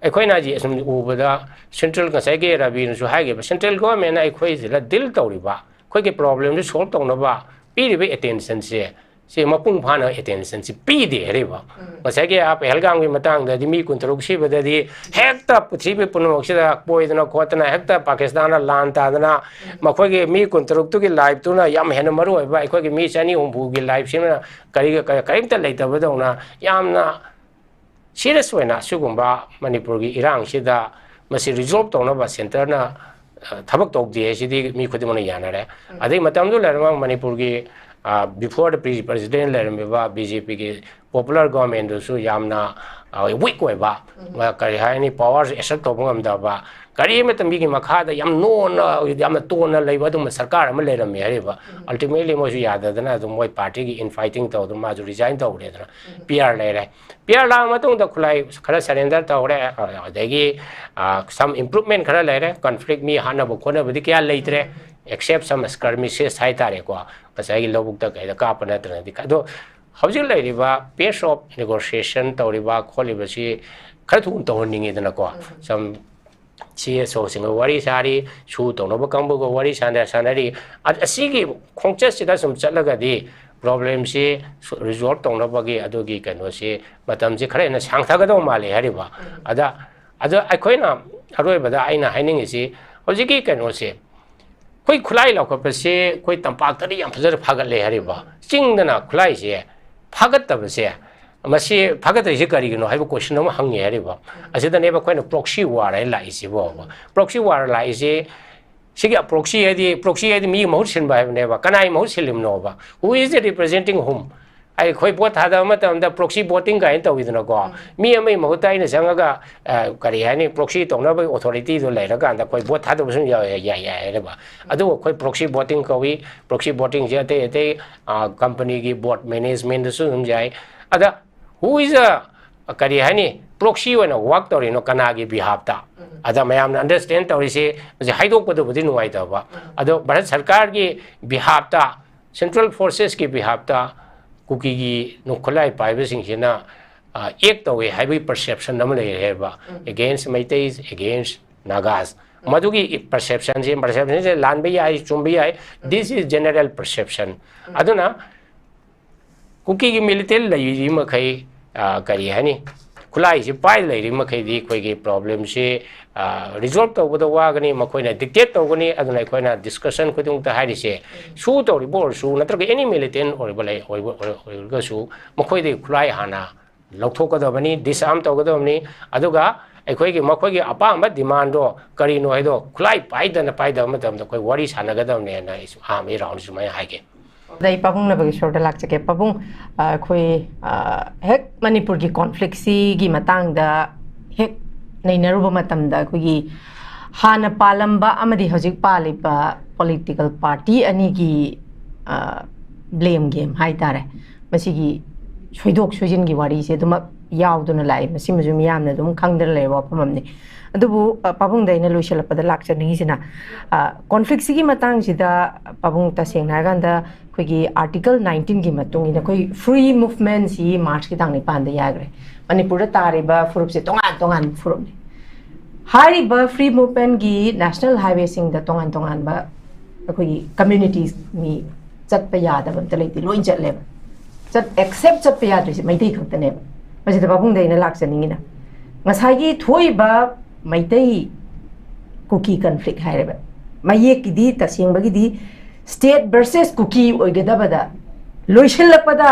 ꯑꯩꯈꯣꯏꯅ ꯍꯧꯖꯤꯛ ꯑꯁꯨꯝ ꯎꯕꯗ central, ꯉꯁꯥꯏꯒꯤ ꯔꯕꯤꯅꯁꯨ ꯍꯥꯏꯈꯤꯕ, central government ꯅ ꯑꯩꯈꯣꯏꯁꯤꯗ deal ꯇꯧꯔꯤꯕ, ꯑꯩꯈꯣꯏꯒꯤ problem ꯁꯤ solve ꯇꯧꯅꯕ ꯄꯤꯔꯤꯕ attention ꯁꯦ, ꯁꯤ ꯃꯄꯨꯡ ꯐꯥꯅ attention ꯁꯤ ꯄꯤꯗꯦ ꯍꯥꯏꯔꯤꯕ꯫ ꯉꯁꯥꯏꯒꯤ ꯑꯥ ꯄꯍꯜꯒꯥꯝꯒꯤ ꯃꯇꯥꯡꯗꯗꯤ ꯃꯤ ꯀꯨꯟꯇꯔꯨꯛ ꯁꯤꯕꯗꯗꯤ ꯍꯦꯛꯇ ꯄ꯭ꯔꯤꯊꯤꯕꯤ ꯄꯨꯝꯅꯃꯛꯁꯤꯗ ꯀꯣꯏꯗꯅ ꯈꯣꯠꯇꯅ ꯍꯦꯛꯇ ꯄꯥꯀꯤꯁꯇꯥꯟꯅ ꯂꯥꯟ ꯇꯥꯗꯅ ꯃꯈꯣꯏꯒꯤ ꯃꯤ ꯀꯨꯟꯇꯔꯨꯛꯇꯨꯒꯤ life ꯇꯨꯅ ꯌꯥꯝ ꯍꯦꯟꯅ ꯃꯔꯨ ꯑꯣꯏꯕ ꯑꯩꯈꯣꯏꯒꯤ ꯃꯤ ꯆꯅꯤ ꯍꯨꯝꯐꯨꯒꯤ life ꯁꯤꯅ ꯀꯔꯤ-, ꯀꯔꯤ-, ꯀꯔꯤꯝꯇ ꯂꯩꯇꯕꯗꯧꯅ ꯌꯥꯝꯅ serious ꯑꯣꯏꯅ ꯑꯁꯤꯒꯨꯝꯕ ꯃꯅꯤꯄꯨꯔꯒꯤ ꯏꯔꯥꯡꯁꯤꯗ ꯃꯁꯤ resolve ꯇꯧꯅꯕ centre ꯅ, ꯑ, ꯊꯕꯛ ꯇꯧꯗꯦ ꯍꯥꯏꯁꯤꯗꯤ ꯃꯤ ꯈꯨꯗꯤꯡꯃꯛꯅ ꯌꯥꯅꯔꯦ꯫ ꯑꯗꯩ ꯃꯇꯝꯗꯨ ꯂꯩꯔꯝꯕ ꯃꯅꯤꯄꯨꯔꯒꯤ, ꯑ, before the pre-, president ꯂꯩꯔꯝꯃꯤꯕ B J P ꯒꯤ popular government ꯗꯨꯁꯨ ꯌꯥꯝꯅ, ꯑ, weak ꯑꯣꯏꯕ, ꯑ, ꯀꯔꯤ ꯍꯥꯏꯅꯤ, power ꯁꯨ assert ꯇꯧꯕ ꯉꯝꯗꯕ, ꯀꯔꯤ ꯑꯃꯠꯇ ꯃꯤꯒꯤ ꯃꯈꯥꯗ ꯌꯥꯝ ꯅꯣꯟꯅ, ꯌꯥꯝꯅ ꯇꯣꯟꯅ ꯂꯩꯕ ꯑꯗꯨꯒꯨꯝꯕ ꯁꯔꯀꯥꯔ ꯑꯃ ꯂꯩꯔꯝꯃꯦ ꯍꯥꯏꯔꯤꯕ꯫ Ultimately ꯃꯣꯏꯁꯨ ꯌꯥꯗꯗꯅ ꯑꯗꯨꯝ ꯃꯣꯏ party ꯒꯤ infighting ꯇꯧꯗꯅ ꯃꯥꯁꯨ resign ꯇꯧꯈ꯭ꯔꯦꯗꯅ, P R ꯂꯩꯔꯦ꯫ P R ꯂꯥꯛꯑ ꯃꯇꯨꯡꯗ ꯈꯨꯠꯂꯥꯏ ꯈꯔ surrender ꯇꯧꯔꯦ, ꯑ, ꯑꯗꯒꯤ, ꯑ, some improvement ꯈꯔ ꯂꯩꯔꯦ, conflict ꯃꯤ ꯍꯥꯠꯅꯕ ꯈꯣꯠꯅꯕꯗꯤ ꯀꯌꯥ ꯂꯩꯇ꯭ꯔꯦ, except some skirmishes ꯍꯥꯏꯇꯥꯔꯦꯀꯣ, ꯉꯁꯥꯏꯒꯤ ꯂꯧꯕꯨꯛꯇ ꯀꯩꯗ ꯀꯥꯞꯄ ꯅꯠꯇ꯭ꯔꯒꯗꯤ꯫ ꯑꯗꯣ ꯍꯧꯖꯤꯛ ꯂꯩꯔꯤꯕ pace of negotiation ꯇꯧꯔꯤꯕ ꯈꯣꯠꯂꯤꯕꯁꯤ ꯈꯔ ꯊꯨꯅ ꯇꯧꯍꯟꯅꯤꯡꯉꯤꯗꯅꯀꯣ꯫ Some C S O ꯁꯤꯡꯒ ꯋꯥꯔꯤ ꯁꯥꯔꯤ, ꯁꯨ ꯇꯧꯅꯕ ꯀꯥꯡꯕꯨꯒ ꯋꯥꯔꯤ ꯁꯥꯟꯅ-, ꯁꯥꯟꯅꯔꯤ꯫ ꯑ-, ꯑꯁꯤꯒꯤ ꯈꯣꯡꯆꯠꯁꯤꯗ ꯁꯨꯝ ꯆꯠꯂꯒꯗꯤ problem ꯁꯤ ꯁꯨ-, resolve ꯇꯧꯅꯕꯒꯤ ꯑꯗꯨꯒꯤ ꯀꯩꯅꯣꯁꯤ ꯃꯇꯝꯁꯤ ꯈꯔ ꯍꯦꯟꯅ ꯁꯥꯡꯊꯒꯗꯧ ꯃꯥꯜꯂꯤ ꯍꯥꯏꯔꯤꯕ꯫ ꯑꯗ, ꯑꯗ ꯑꯩꯈꯣꯏꯅ ꯑꯔꯣꯏꯕꯗ ꯑꯩꯅ ꯍꯥꯏꯅꯤꯡꯉꯤꯁꯤ ꯍꯧꯖꯤꯛꯀꯤ ꯀꯩꯅꯣꯁꯦ, ꯑꯩꯈꯣꯏ ꯈꯨꯠꯂꯥꯏ ꯂꯧꯈꯠꯄꯁꯦ ꯑꯩꯈꯣꯏ ꯇꯝꯄꯥꯛꯇꯗꯤ ꯌꯥꯝ ꯐꯖꯅ ꯐꯒꯠꯂꯦ ꯍꯥꯏꯔꯤꯕ꯫ ꯆꯤꯡꯗꯅ ꯈꯨꯠꯂꯥꯏꯁꯦ ꯐꯒꯠꯇꯕꯁꯦ, ꯃꯁꯤ ꯐꯒꯠꯇ꯭ꯔꯤꯁꯦ ꯀꯔꯤꯒꯤꯅꯣ ꯍꯥꯏꯕ question ꯑꯃ ꯍꯪꯉꯦ ꯍꯥꯏꯔꯤꯕ꯫ ꯑꯁꯤꯗꯅꯦꯕ ꯑꯩꯈꯣꯏꯅ proxy war ꯍꯥꯏꯅ ꯂꯥꯛꯏꯁꯤꯕꯣ꯫ Proxy war ꯂꯥꯛꯏꯁꯤ, ꯁꯤꯒꯤ proxy ꯍꯥꯏꯗꯤ, proxy ꯍꯥꯏꯗꯤ ꯃꯤꯒꯤ ꯃꯍꯨꯠ ꯁꯤꯟꯕ ꯍꯥꯏꯕꯅꯦꯕ꯫ ꯀꯅꯥꯒꯤ ꯃꯍꯨꯠ ꯁꯤꯜꯂꯤꯕꯅꯣꯕ? Who is representing whom? ꯑꯩꯈꯣꯏ ꯚꯣꯠ ꯊꯥꯗꯕ ꯃꯇꯝꯗ proxy voting ꯀꯥꯏꯅ ꯇꯧꯋꯤꯗꯅꯀꯣ꯫ ꯃꯤ ꯑꯃꯒꯤ ꯃꯍꯨꯠꯇ ꯑꯩꯅ ꯆꯪꯉꯒ, ꯑ, ꯀꯔꯤ ꯍꯥꯏꯅꯤ, proxy ꯇꯧꯅꯕꯒꯤ authority ꯗꯣ ꯂꯩꯔꯀꯥꯟꯗ ꯑꯩꯈꯣꯏ ꯚꯣꯠ ꯊꯥꯗꯕꯁꯨ ꯌꯥꯎ-, ꯌꯥꯏ, ꯌꯥꯏ ꯍꯥꯏꯔꯤꯕ꯫ ꯑꯗꯨꯕꯨ ꯑꯩꯈꯣꯏ proxy voting ꯀꯧꯏ꯫ Proxy voting ꯁꯦ ꯑꯇꯩ ꯑꯇꯩ, ꯑ, company ꯒꯤ board management ꯗꯁꯨ ꯑꯗꯨꯝ ꯌꯥꯏ꯫ ꯑꯗ who is a, ꯀꯔꯤ ꯍꯥꯏꯅꯤ, proxy ꯑꯣꯏꯅ work ꯇꯧꯔꯤꯅꯣ ꯀꯅꯥꯒꯤ behalf ꯇ? ꯑꯗ ꯃꯌꯥꯝꯅ understand ꯇꯧꯔꯤꯁꯤ, ꯃꯁꯤ ꯍꯥꯏꯗꯣꯛꯄꯗꯨꯕꯨꯗꯤ ꯅꯨꯡꯉꯥꯏꯇꯕ꯫ ꯑꯗꯣ ꯚꯥꯔꯠ ꯁꯔꯀꯥꯔꯒꯤ behalf ꯇ, central forces ꯀꯤ behalf ꯇ ꯀꯨꯀꯤꯒꯤ ꯅꯨꯡ-, ꯈꯨꯠꯂꯥꯏ ꯄꯥꯏꯕꯁꯤꯡꯁꯤꯅ ꯑꯦꯛ ꯇꯧꯋꯦ ꯍꯥꯏꯕꯒꯤ ꯄꯔꯁꯦꯞꯁꯟ ꯑꯃ ꯂꯩꯔꯦꯕ꯫ Against Meiteis, against Nagas꯫ ꯃꯗꯨꯒꯤ ꯄꯔꯁꯦꯞꯁꯟꯁꯦ, ꯄꯔꯁꯦꯞꯁꯟꯁꯦ ꯂꯥꯟꯕ ꯌꯥꯏ, ꯆꯨꯝꯕ ꯌꯥꯏ, this is general perception꯫ ꯑꯗꯨꯅ ꯀꯨꯀꯤꯒꯤ ꯃꯤꯂꯤꯇꯦꯟ ꯂꯩꯔꯤ ꯃꯈꯩ, ꯑ, ꯀꯔꯤ ꯍꯥꯏꯅꯤ, ꯈꯨꯠꯂꯥꯏꯁꯤ ꯄꯥꯏ ꯂꯩꯔꯤ ꯃꯈꯩꯗꯤ ꯑꯩꯈꯣꯏꯒꯤ ꯄ꯭ꯔꯣꯕ꯭ꯂꯦꯝꯁꯤ ꯔꯤꯖꯣꯜꯕ ꯇꯧꯕꯗ ꯋꯥꯒꯅꯤ, ꯃꯈꯣꯏꯅ ꯗꯤꯛꯇꯦꯠ ꯇꯧꯒꯅꯤ꯫ ꯑꯗꯨꯅ ꯑꯩꯈꯣꯏꯅ ꯗꯤꯁꯀꯁꯟ ꯈꯨꯗꯤꯡꯃꯛꯇ ꯍꯥꯏꯔꯤꯁꯦ, ꯁꯨ ꯇꯧꯔꯤꯕ ꯑꯣꯏꯔꯁꯨ ꯅꯠꯇ꯭ꯔꯒ ꯑꯦꯅꯤ ꯃꯤꯂꯤꯇꯦꯟ ꯑꯣꯏꯔꯤꯕ ꯂꯩ ꯑꯣꯏꯕ ꯑꯣꯏꯔ- ꯑꯣꯏꯔꯒꯁꯨ ꯃꯈꯣꯏꯗꯒꯤ ꯈꯨꯠꯂꯥꯏ ꯍꯥꯟꯅ ꯂꯧꯊꯣꯛꯀꯗꯕꯅꯤ, ꯗꯤꯁꯑꯥꯔꯝ ꯇꯧꯒꯗꯕꯅꯤ꯫ ꯑꯗꯨꯒ ꯑꯩꯈꯣꯏꯒꯤ ꯃꯈꯣꯏꯒꯤ ꯑꯄꯥꯝꯕ ꯗꯤꯃꯥꯟꯗꯣ ꯀꯔꯤꯅꯣ ꯍꯥꯏꯗꯣ ꯈꯨꯠꯂꯥꯏ ꯄꯥꯏꯗꯅ ꯄꯥꯏꯗꯕ ꯃꯇꯝꯗ ꯑꯩꯈꯣꯏ ꯋꯥꯔꯤ ꯁꯥꯟꯅꯒꯗꯕꯅꯦꯅ ꯑꯩꯁꯨ ꯑꯍꯥꯟꯕꯒꯤ ꯔꯥꯎꯟꯗ ꯁꯨꯃꯥꯏꯅ ꯍꯥꯏꯒꯦ꯫ ꯑꯗ ꯑꯩ ꯄꯥꯕꯨꯡ ꯅꯕꯒꯤ ꯁꯣꯔꯗ ꯂꯥꯛꯆꯒꯦ꯫ ꯄꯥꯕꯨꯡ, ꯑ, ꯑꯩꯈꯣꯏ, ꯑ, ꯍꯦꯛ ꯃꯅꯤꯄꯨꯔꯒꯤ ꯀꯣꯟꯐ꯭ꯂꯤꯛꯁꯤꯒꯤ ꯃꯇꯥꯡꯗ ꯍꯦꯛ ꯅꯩꯅꯔꯨꯕ ꯃꯇꯝꯗ ꯑꯩꯈꯣꯏꯒꯤ ꯍꯥꯟꯅ ꯄꯥꯜꯂꯝꯕ ꯑꯃꯗꯤ ꯍꯧꯖꯤꯛ ꯄꯥꯜꯂꯤꯕ ꯄꯣꯂꯤꯇꯤꯀꯦꯜ ꯄꯥꯔꯇꯤ ꯑꯅꯤꯒꯤ, ꯑ, ꯕ꯭ꯂꯦꯝ ꯒꯦꯝ ꯍꯥꯏꯇꯥꯔꯦ, ꯃꯁꯤꯒꯤ ꯁꯣꯏꯗꯣꯛ ꯁꯣꯏꯖꯤꯟꯒꯤ ꯋꯥꯔꯤꯁꯦ ꯑꯗꯨꯃꯛ ꯌꯥꯎꯗꯨꯅ ꯂꯥꯛꯑꯦ꯫ ꯃꯁꯤꯃꯁꯨ ꯃꯤꯌꯥꯝꯅ ꯑꯗꯨꯝ ꯈꯪꯗꯅ ꯂꯩꯕ ꯋꯥꯐꯝ ꯑꯃꯅꯤ꯫ ꯑꯗꯨꯕꯨ, ꯑ, ꯄꯥꯕꯨꯡꯗ ꯑꯩꯅ ꯂꯣꯏꯁꯤꯜꯂꯛꯄꯗ ꯂꯥꯛꯆꯅꯤꯡꯉꯤꯁꯤꯅ, ꯑ, ꯀꯣꯟꯐ꯭ꯂꯤꯛꯁꯤꯒꯤ ꯃꯇꯥꯡꯁꯤꯗ ꯄꯥꯕꯨꯡ, ꯇꯁꯦꯡꯅ ꯍꯥꯏꯔꯀꯥꯟꯗ ꯑꯩꯈꯣꯏꯒꯤ ꯑꯥꯔꯇꯤꯀꯜ ꯅꯥꯏꯟꯇꯤꯟꯒꯤ ꯃꯇꯨꯡ ꯏꯟꯅ ꯑꯩꯈꯣꯏ ꯐ꯭ꯔꯤ ꯃꯨꯚꯃꯦꯟꯁꯤ ꯃꯥꯔꯆꯀꯤ ꯇꯥꯡ ꯅꯤꯄꯥꯟꯗ ꯌꯥꯈ꯭ꯔꯦ꯫ ꯃꯅꯤꯄꯨꯔꯗ ꯇꯥꯔꯤꯕ ꯐꯨꯔꯨꯞꯁꯦ ꯇꯣꯉꯥꯟ ꯇꯣꯉꯥꯟꯕ ꯐꯨꯔꯨꯞꯅꯤ꯫ ꯍꯥꯏꯔꯤꯕ ꯐ꯭ꯔꯤ ꯃꯨꯚꯃꯦꯟꯒꯤ ꯅꯦꯁꯅꯦꯜ ꯍꯥꯏꯋꯦꯁꯤꯡꯗ ꯇꯣꯉꯥꯟ ꯇꯣꯉꯥꯟꯕ ꯑꯩꯈꯣꯏꯒꯤ ꯀꯝꯃ꯭ꯌꯨꯅꯤꯇꯤꯁ ꯃꯤ ꯆꯠꯄ ꯌꯥꯗꯕ ꯑꯝꯇ ꯂꯩꯇꯦ, ꯂꯣꯏ ꯆꯠꯂꯦꯕ꯫ ꯆꯠ ꯑꯦꯛꯁꯦꯞ ꯆꯠꯄ ꯌꯥꯗ꯭ꯔꯤꯁꯦ ꯃꯩꯇꯩ ꯈꯛꯇꯅꯦꯕ꯫ ꯃꯁꯤꯗ ꯄꯥꯕꯨꯡꯗ ꯑꯩꯅ ꯂꯥꯛꯆꯅꯤꯡꯉꯤꯅ, ꯉꯁꯥꯏꯒꯤ ꯊꯣꯛꯏꯕ ꯃꯩꯇꯩ ꯀꯨꯀꯤ ꯀꯟꯐ꯭ꯂꯤꯛ ꯍꯥꯏꯔꯦꯕ, ꯃꯌꯦꯛꯀꯤꯗꯤ ꯇꯁꯦꯡꯕꯒꯤꯗꯤ ꯁ꯭ꯇꯦꯠ ꯚꯔꯁꯦꯁ ꯀꯨꯀꯤ ꯑꯣꯏꯒꯗꯕꯗ ꯂꯣꯏꯁꯤꯜꯂꯛꯄꯗ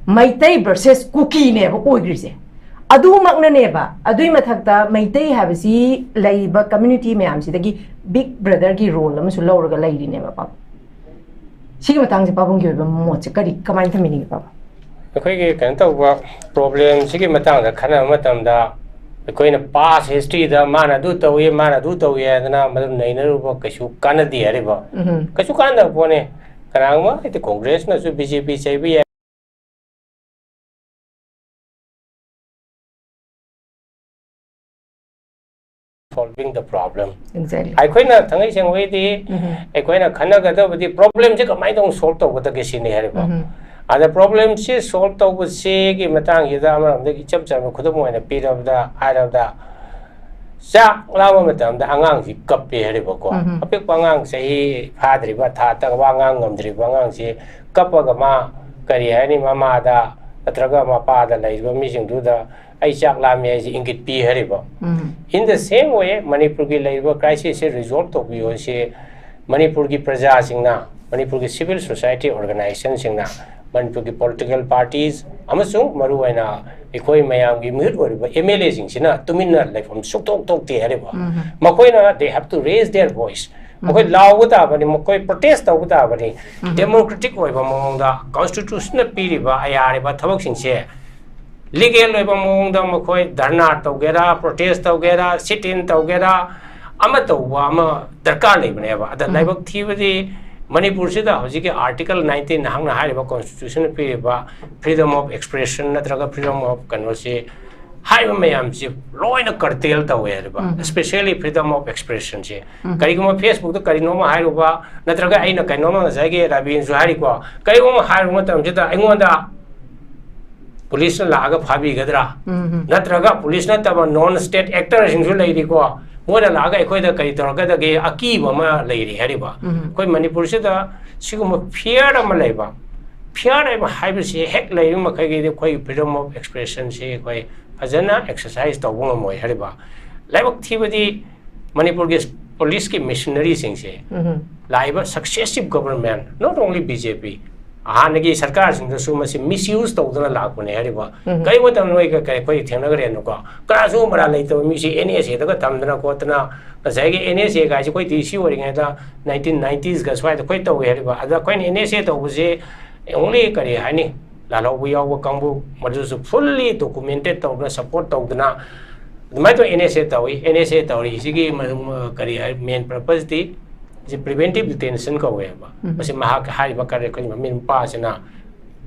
ꯃꯩꯇꯩ ꯚꯔꯁꯦꯁ ꯀꯨꯀꯤꯅꯦꯕ ꯑꯣꯏꯈ꯭ꯔꯤꯁꯦ꯫ ꯑꯗꯨꯃꯛꯅꯅꯦꯕ, ꯑꯗꯨꯏ ꯃꯊꯛꯇ ꯃꯩꯇꯩ ꯍꯥꯏꯕꯁꯤ ꯂꯩꯔꯤꯕ ꯀꯝꯃ꯭ꯌꯨꯅꯤꯇꯤ ꯃꯌꯥꯝꯁꯤꯗꯒꯤ ꯕꯤꯛ ꯕ꯭ꯔꯗꯔꯒꯤ ꯔꯣꯜ ꯑꯃꯁꯨ ꯂꯧꯔꯒ ꯂꯩꯔꯤꯅꯦꯕ ꯄꯥꯕꯨꯡ꯫ ꯁꯤꯒꯤ ꯃꯇꯥꯡꯁꯦ ꯄꯥꯕꯨꯡꯒꯤ ꯑꯣꯏꯕ ꯃꯣꯠꯁꯦ ꯀꯔꯤ, ꯀꯃꯥꯏꯅ ꯊꯝꯕꯤꯅꯤꯡꯉꯤ ꯄꯥꯕꯨꯡ? ꯑꯩꯈꯣꯏꯒꯤ ꯀꯩꯅꯣ ꯇꯧꯕ ꯄ꯭ꯔꯣꯕ꯭ꯂꯦꯝꯁꯤꯒꯤ ꯃꯇꯥꯡꯗ ꯈꯟꯅꯕ ꯃꯇꯝꯗ ꯑꯩꯈꯣꯏꯅ ꯄꯥꯁ ꯍꯤꯁꯇ꯭ꯔꯤꯗ ꯃꯥꯅ ꯑꯗꯨ ꯇꯧꯏ, ꯃꯥꯅ ꯑꯗꯨ ꯇꯧꯏ ꯍꯥꯏꯗꯅ ꯃꯗꯨ ꯅꯩꯅꯔꯨꯕ ꯀꯩꯁꯨ ꯀꯥꯟꯅꯗꯦ ꯍꯥꯏꯔꯤꯕ꯫ ꯎꯝ꯫ ꯀꯩꯁꯨ ꯀꯥꯟꯅꯗꯕ ꯄꯣꯠꯅꯤ꯫ ꯀꯅꯥꯒꯨꯝꯕ ꯍꯥꯏꯗꯤ ꯀꯣꯡꯒ꯭ꯔꯦꯁꯅꯁꯨ ꯕꯤ ꯖꯦ ꯄꯤ ꯆꯩꯕ ꯌꯥꯏ꯫ Solving the problem꯫ Exactly. ꯑꯩꯈꯣꯏꯅ ꯊꯥꯡꯒꯩ ꯁꯦꯡꯕꯒꯤꯗꯤ ꯎꯝ꯫ ꯑꯩꯈꯣꯏꯅ ꯈꯟꯅꯒꯗꯕꯗꯤ ꯄ꯭ꯔꯣꯕ꯭ꯂꯦꯝꯁꯦ ꯀꯃꯥꯏꯅ ꯇꯧꯅ ꯁꯣꯜꯕ ꯇꯧꯒꯗꯒꯦ ꯁꯤꯅꯤ ꯍꯥꯏꯔꯤꯕ꯫ ꯎꯝ꯫ ꯑꯗ ꯄ꯭ꯔꯣꯕ꯭ꯂꯦꯝꯁꯤ ꯁꯣꯜꯕ ꯇꯧꯕꯁꯤꯒꯤ ꯃꯇꯥꯡꯁꯤꯗ ꯑꯃꯔꯣꯝꯗ ꯏꯆꯝ ꯆꯝꯕ ꯈꯨꯗꯝ ꯑꯣꯏꯅ ꯄꯤꯔꯕꯗ, ꯍꯥꯏꯔꯕꯗ, ꯆꯥꯛ ꯂꯥꯝꯕ ꯃꯇꯝꯗ ꯑꯉꯥꯡꯁꯤ ꯀꯞꯄꯦ ꯍꯥꯏꯔꯤꯕꯀꯣ꯫ ꯎꯝ꯫ ꯑꯄꯤꯛꯄ ꯑꯉꯥꯡ, ꯆꯍꯤ ꯐꯥꯗ꯭ꯔꯤꯕ, ꯊꯥ ꯇꯪꯈꯥꯏ ꯋꯥ ꯉꯥꯡ ꯉꯝꯗ꯭ꯔꯤꯕ ꯑꯉꯥꯡꯁꯤ ꯀꯞꯄꯒ ꯃꯥ, ꯀꯔꯤ ꯍꯥꯏꯅꯤ, ꯃꯃꯥꯗ ꯅꯠꯇ꯭ꯔꯒ ꯃꯄꯥꯗ ꯂꯩꯔꯤꯕ ꯃꯤꯁꯤꯡꯗꯨꯗ "ꯑꯩ ꯆꯥꯛ ꯂꯥꯝꯃꯦ" ꯍꯥꯏꯁꯤ ꯏꯪꯒꯤꯠ ꯄꯤ ꯍꯥꯏꯔꯤꯕ꯫ ꯎꯝ꯫ In the same way, ꯃꯅꯤꯄꯨꯔꯒꯤ ꯂꯩꯔꯤꯕ crisis ꯁꯦ resolve ꯇꯧꯕꯤꯌꯣ ꯍꯥꯏꯁꯤ ꯃꯅꯤꯄꯨꯔꯒꯤ ꯄ꯭ꯔꯖꯥꯁꯤꯡꯅ, ꯃꯅꯤꯄꯨꯔꯒꯤ civil society organization ꯁꯤꯡꯅ, ꯃꯅꯤꯄꯨꯔꯒꯤ political parties ꯑꯃꯁꯨꯡ ꯃꯔꯨꯑꯣꯏꯅ ꯑꯩꯈꯣꯏ ꯃꯌꯥꯝꯒꯤ ꯃꯤꯍꯨꯠ ꯑꯣꯏꯔꯤꯕ M L A ꯁꯤꯡꯁꯤꯅ ꯇꯨꯃꯤꯟꯅ ꯂꯩꯐꯝ ꯁꯨꯛꯊꯣꯛ ꯊꯣꯛꯇꯦ ꯍꯥꯏꯔꯤꯕ꯫ ꯎꯝ꯫ ꯃꯈꯣꯏꯅ, they have to raise their voice꯫ ꯎꯝ꯫ ꯃꯈꯣꯏ ꯂꯥꯎꯕ ꯇꯥꯕꯅꯤ, ꯃꯈꯣꯏ protest ꯇꯧꯕ ꯇꯥꯕꯅꯤ꯫ ꯎꯝ꯫ Democratic ꯑꯣꯏꯕ ꯃꯑꯣꯡꯗ constitution ꯅ ꯄꯤꯔꯤꯕ, ꯑ, ꯌꯥꯔꯤꯕ ꯊꯕꯛꯁꯤꯡꯁꯦ legal ꯑꯣꯏꯕ ꯃꯑꯣꯡꯗ ꯃꯈꯣꯏ ꯙꯔꯅꯥ ꯇꯧꯒꯦꯔꯥ, protest ꯇꯧꯒꯦꯔꯥ, sit in ꯇꯧꯒꯦꯔꯥ, ꯑꯃ ꯇꯧꯕ ꯑꯃ ꯗꯔꯀꯥꯔ ꯂꯩꯕꯅꯦꯕ꯫ ꯑꯗ ꯎꯝ꯫ ꯂꯥꯏꯕꯛ ꯊꯤꯕꯗꯤ ꯃꯅꯤꯄꯨꯔꯁꯤꯗ ꯍꯧꯖꯤꯛꯀꯤ Article nineteen, ꯅꯍꯥꯛꯅ ꯍꯥꯏꯔꯤꯕ constitution ꯅ ꯄꯤꯔꯤꯕ freedom of expression ꯅꯠꯇ꯭ꯔꯒ freedom of ꯀꯩꯅꯣꯁꯤ, ꯍꯥꯏꯔꯤꯕ ꯃꯌꯥꯝꯁꯤ ꯂꯣꯏꯅ curtail ꯇꯧꯋꯦ ꯍꯥꯏꯕ꯫ ꯎꯝ꯫ Especially freedom of expression ꯁꯦ꯫ ꯎꯝ꯫ ꯀꯔꯤꯒꯨꯝꯕ Facebook ꯇ ꯀꯔꯤꯅꯣꯝꯃ ꯍꯥꯏꯔꯨꯕ, ꯅꯠꯇ꯭ꯔꯒ ꯑꯩꯅ ꯀꯩꯅꯣꯝꯃ, ꯉꯁꯥꯏꯒꯤ ꯔꯥꯕꯤꯟꯁꯨ ꯍꯥꯏꯔꯤꯀꯣ, ꯀꯔꯤꯒꯨꯝꯕ ꯍꯥꯏꯔꯨꯕ ꯃꯇꯝꯁꯤꯗ ꯑꯩꯉꯣꯟꯗ ꯄꯨꯂꯤꯁꯅ ꯂꯥꯛꯑꯒ ꯐꯥꯕꯤꯒꯗ꯭ꯔꯥ? ꯎꯝ, ꯎꯝ꯫ ꯅꯠꯇ꯭ꯔꯒ ꯄꯨꯂꯤꯁ ꯅꯠꯇꯕ non state actor ꯁꯤꯡꯁꯨ ꯂꯩꯔꯤꯀꯣ, ꯃꯣꯏꯅ ꯂꯥꯛꯑꯒ ꯑꯩꯈꯣꯏꯗ ꯀꯔꯤ ꯇꯧꯔꯛꯀꯗꯒꯦ ꯑꯀꯤꯕ ꯑꯃ ꯂꯩꯔꯤ ꯍꯥꯏꯔꯤꯕ꯫ ꯎꯝ꯫ ꯑꯩꯈꯣꯏ ꯃꯅꯤꯄꯨꯔꯁꯤꯗ ꯁꯤꯒꯨꯝꯕ fear ꯑꯃ ꯂꯩꯕ, fear ꯑꯃ ꯍꯥꯏꯕꯁꯤ ꯍꯦꯛ ꯂꯩꯔꯤ ꯃꯈꯩꯒꯤꯗꯤ ꯑꯩꯈꯣꯏ freedom of expression ꯁꯤ ꯑꯩꯈꯣꯏ ꯐꯖꯅ exercise ꯇꯧꯕ ꯉꯝꯃꯣꯏ ꯍꯥꯏꯔꯤꯕ꯫ ꯂꯥꯏꯕꯛ ꯊꯤꯕꯗꯤ ꯃꯅꯤꯄꯨꯔꯒꯤ ꯄꯨꯂꯤꯁꯀꯤ machinery ꯁꯤꯡꯁꯦ ꯎꯝ꯫ ꯂꯥꯛꯏꯕ successive government, not only B J P, ꯍꯥꯟꯅꯒꯤ ꯁꯔꯀꯥꯔꯁꯤꯡꯗꯁꯨ ꯃꯁꯤ misuse ꯇꯧꯗꯨꯅ ꯂꯥꯛꯄꯅꯦ ꯍꯥꯏꯔꯤꯕ꯫ ꯎꯝ꯫ ꯀꯔꯤꯒꯨꯝꯕ ꯃꯇꯝꯗ ꯅꯣꯏꯒ ꯀꯩ-, ꯑꯩꯈꯣꯏ ꯊꯦꯡꯅꯈ꯭ꯔꯦꯅꯀꯣ, ꯀꯅꯥꯁꯨ ꯃꯔꯥꯜ ꯂꯩꯇꯕ ꯃꯤꯁꯤ N S A ꯗꯒ ꯊꯝꯗꯅ ꯈꯣꯠꯇꯅ, ꯉꯁꯥꯏꯒꯤ N S A ꯒꯥꯏꯁꯦ ꯑꯩꯈꯣꯏ D C ꯑꯣꯏꯔꯤꯉꯩꯗ nineteen nineties ꯒ ꯁ꯭ꯋꯥꯏꯗ ꯑꯩꯈꯣꯏ ꯇꯧꯋꯦ ꯍꯥꯏꯔꯤꯕ꯫ ꯑꯗ ꯑꯩꯈꯣꯏꯅ N S A ꯇꯧꯕꯁꯦ only, ꯀꯔꯤ ꯍꯥꯏꯅꯤ, ꯂꯥꯜꯍꯧꯕ ꯌꯥꯎꯕ ꯀꯥꯡꯕꯨ, ꯃꯗꯨꯁꯨ fully documented ꯇꯧꯗꯅ, support ꯇꯧꯗꯅ, ꯑꯗꯨꯃꯥꯏꯅ ꯇꯧ N S A ꯇꯧꯏ꯫ N S A ꯇꯧꯔꯤꯁꯤꯒꯤ ꯃ-, ꯀꯔꯤ ꯍꯥꯏ, main purpose T C preventive detention ꯀꯧꯋꯦꯕ꯫ ꯎꯝ꯫ ꯃꯁꯤ ꯃꯍꯥꯛ ꯍꯥꯏꯔꯤꯕ ꯀꯔꯤ, ꯑꯩꯈꯣꯏ ꯃꯃꯤꯠ ꯃꯄꯥꯁꯤꯅ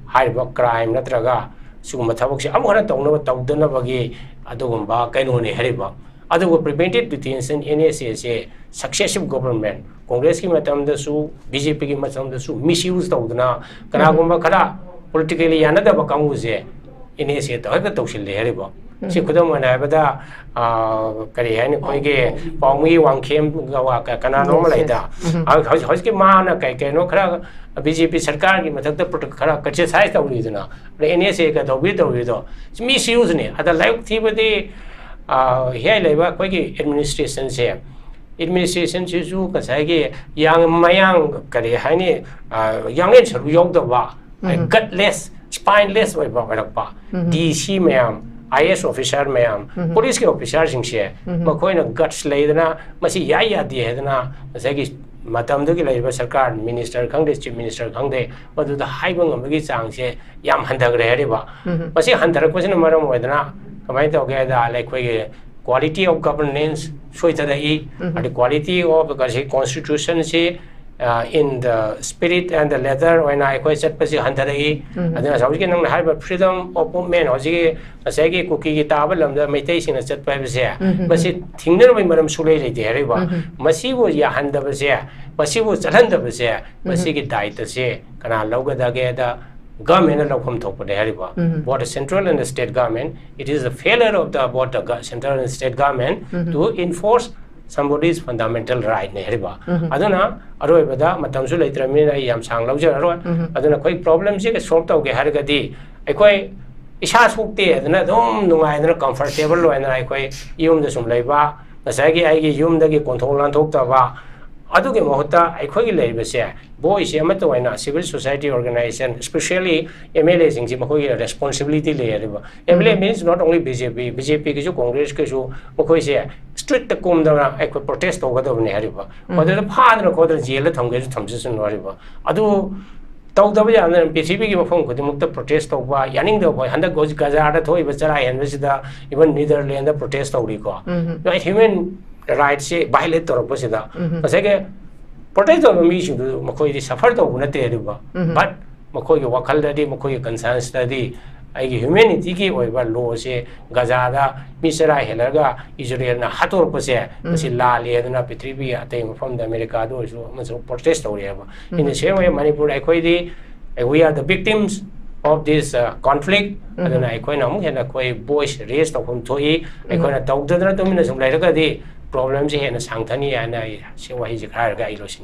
ꯍꯥꯏꯔꯤꯕ crime ꯅꯠꯇ꯭ꯔꯒ ꯁꯤꯒꯨꯝꯕ ꯊꯕꯛꯁꯦ ꯑꯃꯨꯛ ꯍꯟꯅ ꯇꯧꯅꯕ, ꯇꯧꯗꯅꯕꯒꯤ ꯑꯗꯨꯒꯨꯝꯕ ꯀꯩꯅꯣꯅꯦ ꯍꯥꯏꯔꯤꯕ꯫ ꯑꯗꯨꯕꯨ preventive detention, N S A say successive government, ꯀꯣꯡꯒ꯭ꯔꯦꯁꯀꯤ ꯃꯇꯝꯗꯁꯨ, B J P ꯒꯤ ꯃꯇꯝꯗꯁꯨ misuse ꯇꯧꯗꯅ, ꯀꯅꯥꯒꯨꯝꯕ ꯈꯔ ꯄꯣꯂꯤꯇꯤꯀꯦꯜꯂꯤ ꯌꯥꯅꯗꯕ ꯀꯥꯡꯕꯨꯁꯦ ꯑꯦꯟ ꯑꯦꯁ ꯑꯦ ꯇꯧ ꯍꯦꯛꯇ ꯇꯧꯁꯤꯜꯂꯦ ꯍꯥꯏꯔꯤꯕ꯫ ꯁꯤ ꯈꯨꯗꯝ ꯑꯣꯏꯅ ꯍꯥꯏꯔꯕꯗ, ꯑ, ꯀꯔꯤ ꯍꯥꯏꯅꯤ, ꯑꯩꯈꯣꯏꯒꯤ ꯄꯥꯎꯃꯤ ꯋꯥꯡꯈꯦꯝꯒ ꯋꯥ-, ꯀ-, ꯀꯅꯥꯅꯣ ꯑꯃ Yes, yes. ꯂꯩꯗ꯫ ꯎꯝ꯫ ꯍꯧ-, ꯍꯧꯖꯤꯛ, ꯍꯧꯖꯤꯛꯀꯤ ꯃꯥꯅ ꯀꯩ ꯀꯩꯅꯣ ꯈꯔ ꯕꯤ ꯖꯦ ꯄꯤ ꯁꯔꯀꯥꯔꯒꯤ ꯃꯊꯛꯇ ꯄ꯭ꯔꯣꯇꯦ-, ꯈꯔ ꯀ꯭ꯔꯤꯇꯤꯁꯥꯏꯁ ꯇꯧꯔꯤꯗꯅ, ꯑꯗ ꯑꯦꯟ ꯑꯦꯁ ꯑꯦꯒ ꯇꯧꯕꯤ ꯇꯧꯔꯤꯗꯣ ꯃꯤꯁ ꯌꯨꯁꯅꯦ꯫ ꯑꯗ ꯂꯥꯏꯕꯛ ꯊꯤꯕꯗꯤ, ꯑ, ꯍꯤꯌꯥꯏ ꯂꯩꯕ ꯑꯩꯈꯣꯏꯒꯤ ꯑꯦꯗꯃꯤꯅꯤꯁꯇ꯭ꯔꯦꯁꯟꯁꯦ, ꯑꯦꯗꯃꯤꯅꯤꯁꯇ꯭ꯔꯦꯁꯟꯁꯤꯁꯨ ꯉꯁꯥꯏꯒꯤ ꯌꯥꯡ-, ꯃꯌꯥꯡ, ꯀꯔꯤ ꯍꯥꯏꯅꯤ, ꯑ, ꯌꯥꯡꯂꯦꯟ ꯁꯔꯨ ꯌꯥꯎꯗꯕ, ꯎꯝ꯫ Gutless, spineless ꯑꯣꯏꯕ ꯑꯣꯏꯔꯛꯄ꯫ ꯎꯝ꯫ ꯗꯤ ꯁꯤ ꯃꯌꯥꯝ, ꯑꯥꯏ ꯑꯦꯁ ꯑꯣꯐꯤꯁꯥꯔ ꯃꯌꯥꯝ, ꯎꯝ꯫ ꯄꯨꯂꯤꯁꯀꯤ ꯑꯣꯐꯤꯁꯥꯔꯁꯤꯡꯁꯦ, ꯎꯝ꯫ ꯃꯈꯣꯏꯅ ꯒꯠꯁ ꯂꯩꯗꯅ ꯃꯁꯤ ꯌꯥꯏ ꯌꯥꯗꯦ ꯍꯥꯏꯗꯅ ꯉꯁꯥꯏꯒꯤ ꯃꯇꯝꯗꯨꯒꯤ ꯂꯩꯔꯤꯕ ꯁꯔꯀꯥꯔ, ꯃꯤꯅꯤꯁꯇꯔ ꯈꯪꯗꯦ, ꯆꯤꯐ ꯃꯤꯅꯤꯁꯇꯔ ꯈꯪꯗꯦ, ꯃꯗꯨꯗ ꯍꯥꯏꯕ ꯉꯝꯕꯒꯤ ꯆꯥꯡꯁꯦ ꯌꯥꯝ ꯍꯟꯊꯈ꯭ꯔꯦ ꯍꯥꯏꯔꯤꯕ꯫ ꯎꯝ꯫ ꯃꯁꯤ ꯍꯟꯊꯔꯛꯄꯁꯤꯅ ꯃꯔꯝ ꯑꯣꯏꯗꯅ ꯀꯃꯥꯏꯅ ꯇꯧꯒꯦ ꯍꯥꯏ ꯇꯥꯔꯗꯤ, ꯑꯩꯈꯣꯏꯒꯤ quality of governance ꯁꯣꯏꯊꯔꯛꯏ, ꯎꯝ꯫ ꯑꯗꯩ quality of ꯀꯔꯤ, constitutionꯁꯤ, ꯑ, in the spirit and the letter ꯑꯣꯏꯅ ꯑꯩꯈꯣꯏ ꯆꯠꯄꯁꯤ ꯍꯟꯊꯔꯛꯏ꯫ ꯎꯝ꯫ ꯑꯗꯨꯅ ꯍꯧꯖꯤꯛꯀꯤ ꯅꯪꯅ ꯍꯥꯏꯔꯤꯕ freedom of movement, ꯍꯧꯖꯤꯛꯀꯤ ꯉꯁꯥꯏꯒꯤ ꯀꯨꯀꯤꯒꯤ ꯇꯥꯕ ꯂꯝꯗ ꯃꯩꯇꯩꯁꯤꯡꯅ ꯆꯠꯄ ꯍꯥꯏꯕꯁꯦ, ꯎꯝ꯫ ꯃꯁꯤ ꯊꯤꯡꯅꯅꯕꯒꯤ ꯃꯔꯝ ꯁꯨꯡꯂꯩ ꯂꯩꯇꯦ ꯍꯥꯏꯔꯤꯕ꯫ ꯎꯝ꯫ ꯃꯁꯤꯕꯨ ꯌꯥꯍꯟꯗꯕꯁꯦ, ꯃꯁꯤꯕꯨ ꯆꯠꯍꯟꯗꯕꯁꯦ, ꯎꯝ꯫ ꯃꯁꯤꯒꯤ ꯗꯥꯏꯇꯁꯦ ꯀꯅꯥ ꯂꯧꯒꯗꯒꯦꯗ governmentꯅ ꯂꯧꯐꯝ ꯊꯣꯛꯄꯅꯦ ꯍꯥꯏꯔꯤꯕ꯫ ꯎꯝ꯫ Both the central and the state government, it is the failure of the, both the go-, central and state government um. To enforce somebody's fundamental rightꯅꯦ ꯍꯥꯏꯔꯤꯕ꯫ ꯎꯝ꯫ ꯑꯗꯨꯅ ꯑꯔꯣꯏꯕꯗ ꯃꯇꯝꯁꯨ ꯂꯩꯇ꯭ꯔꯕꯅꯤꯅ ꯑꯩ ꯌꯥꯝ ꯁꯥꯡ ꯂꯧꯖꯔꯔꯣꯏ꯫ ꯎꯝ꯫ ꯑꯗꯨꯅ ꯑꯩꯈꯣꯏ problemꯁꯤꯒ solve ꯇꯧꯒꯦ ꯍꯥꯏꯔꯒꯗꯤ ꯑꯩꯈꯣꯏ ꯏꯁꯥ ꯁꯣꯛꯇꯦ ꯑꯗꯨꯅ ꯑꯗꯨꯝ ꯅꯨꯡꯉꯥꯏꯗꯅ comfortable ꯑꯣꯏꯅ ꯑꯩꯈꯣꯏ ꯌꯨꯝꯗ ꯁꯨꯝ ꯂꯩꯕ, ꯉꯁꯥꯏꯒꯤ ꯑꯩꯒꯤ ꯌꯨꯝꯗꯒꯤ ꯀꯣꯟꯊꯣꯛ ꯂꯥꯟꯊꯣꯛꯇꯕ, ꯑꯗꯨꯒꯤ ꯃꯍꯨꯠꯇ ꯑꯩꯈꯣꯏꯒꯤ ꯂꯩꯔꯤꯕꯁꯦ, voiceꯁꯦ ꯑꯃꯠꯇ ꯑꯣꯏꯅ civil society organization, especially M L Aꯁꯤꯡꯁꯤ ꯃꯈꯣꯏꯒꯤ responsibility ꯂꯩ ꯍꯥꯏꯔꯤꯕ꯫ M L A um. Means not only B J P, B J Pꯒꯤꯁꯨ Congressꯀꯤꯁꯨ ꯃꯈꯣꯏꯁꯦ streetꯇ ꯀꯨꯝꯗꯅ ꯑꯩꯈꯣꯏ protest ꯇꯧꯒꯗꯕꯅꯤ ꯍꯥꯏꯔꯤꯕ꯫ ꯎꯝ꯫ ꯃꯗꯨꯗ ꯐꯥꯗꯅ ꯈꯣꯠꯇꯅ ꯖꯦꯜꯗ ꯊꯝꯒꯦꯁꯨ ꯊꯝꯖꯁꯅꯨ ꯍꯥꯏꯔꯤꯕ꯫ ꯑꯗꯨ ꯇꯧꯗꯕ ꯌꯥꯗꯅ ꯄ꯭ꯔꯤꯊꯤꯕꯤꯒꯤ ꯃꯐꯝ ꯈꯨꯗꯤꯡꯃꯛꯇ protest ꯇꯧꯕ, ꯌꯥꯅꯤꯡꯗꯕ ꯄꯣꯏꯟ, ꯍꯟꯗꯛ ꯍꯧꯖꯤꯛ ꯒꯖꯥꯗ ꯊꯣꯛꯏꯕ ꯆꯔꯥ ꯍꯦꯟꯕꯁꯤꯗ even Netherlandsꯗ protest ꯇꯧꯔꯤꯀꯣ꯫ ꯎꯝ꯫ Human rightꯁꯦ violate ꯇꯧꯔꯛꯄꯁꯤꯗ ꯎꯝ꯫ ꯉꯁꯥꯏꯒꯤ protest ꯇꯧꯕ ꯃꯤꯁꯤꯡꯗꯨ ꯃꯈꯣꯏꯗꯤ suffer ꯇꯧꯕ ꯅꯠꯇꯦ ꯑꯗꯨꯒ, ꯎꯝ꯫ But ꯃꯈꯣꯏꯒꯤ ꯋꯥꯈꯜꯗꯗꯤ, ꯃꯈꯣꯏꯒꯤ conscienceꯇꯗꯤ ꯑꯩꯒꯤ humanityꯒꯤ ꯑꯣꯏꯕ lawꯁꯦ, ꯒꯖꯥꯗ ꯃꯤ ꯆꯔꯥ ꯍꯦꯜꯂꯒ ꯏꯖꯔꯦꯜꯅ ꯍꯥꯠꯇꯣꯔꯛꯄꯁꯦ, ꯎꯝ꯫ ꯃꯁꯤ ꯂꯥꯜꯂꯦ ꯑꯗꯨꯅ ꯄ꯭ꯔꯤꯊꯤꯕꯤꯒꯤ ꯑꯇꯩ ꯃꯐꯝꯗ, ꯑꯃꯦꯔꯤꯀꯥꯗ ꯑꯣꯏꯔꯁꯨ ꯑꯃꯁꯨ protest ꯇꯧꯔꯤ ꯍꯥꯏꯕ꯫ ꯎꯝ꯫ In the same way, ꯃꯅꯤꯄꯨꯔꯗ ꯑꯩꯈꯣꯏꯗꯤ, we are the victims, of this uh, conflict. ꯑꯗꯨꯅ ꯑꯩꯈꯣꯏꯅ ꯑꯃꯨꯛ ꯍꯦꯟꯅ ꯑꯩꯈꯣꯏ voice raise ꯇꯧꯐꯝ ꯊꯣꯛꯏ꯫ ꯑꯩꯈꯣꯏꯅ ꯇꯧꯗꯗꯅ ꯇꯨꯃꯤꯟꯅ ꯁꯨꯝ ꯂꯩꯔꯒꯗꯤ problemꯁꯦ ꯍꯦꯟꯅ ꯁꯥꯡꯊꯅꯤ ꯍꯥꯏꯅ ꯑꯩ ꯁꯤ ꯋꯥꯍꯩꯁꯦ ꯈꯔ ꯍꯥꯏꯔꯒ ꯑꯩ ꯂꯣꯏꯁꯤꯟ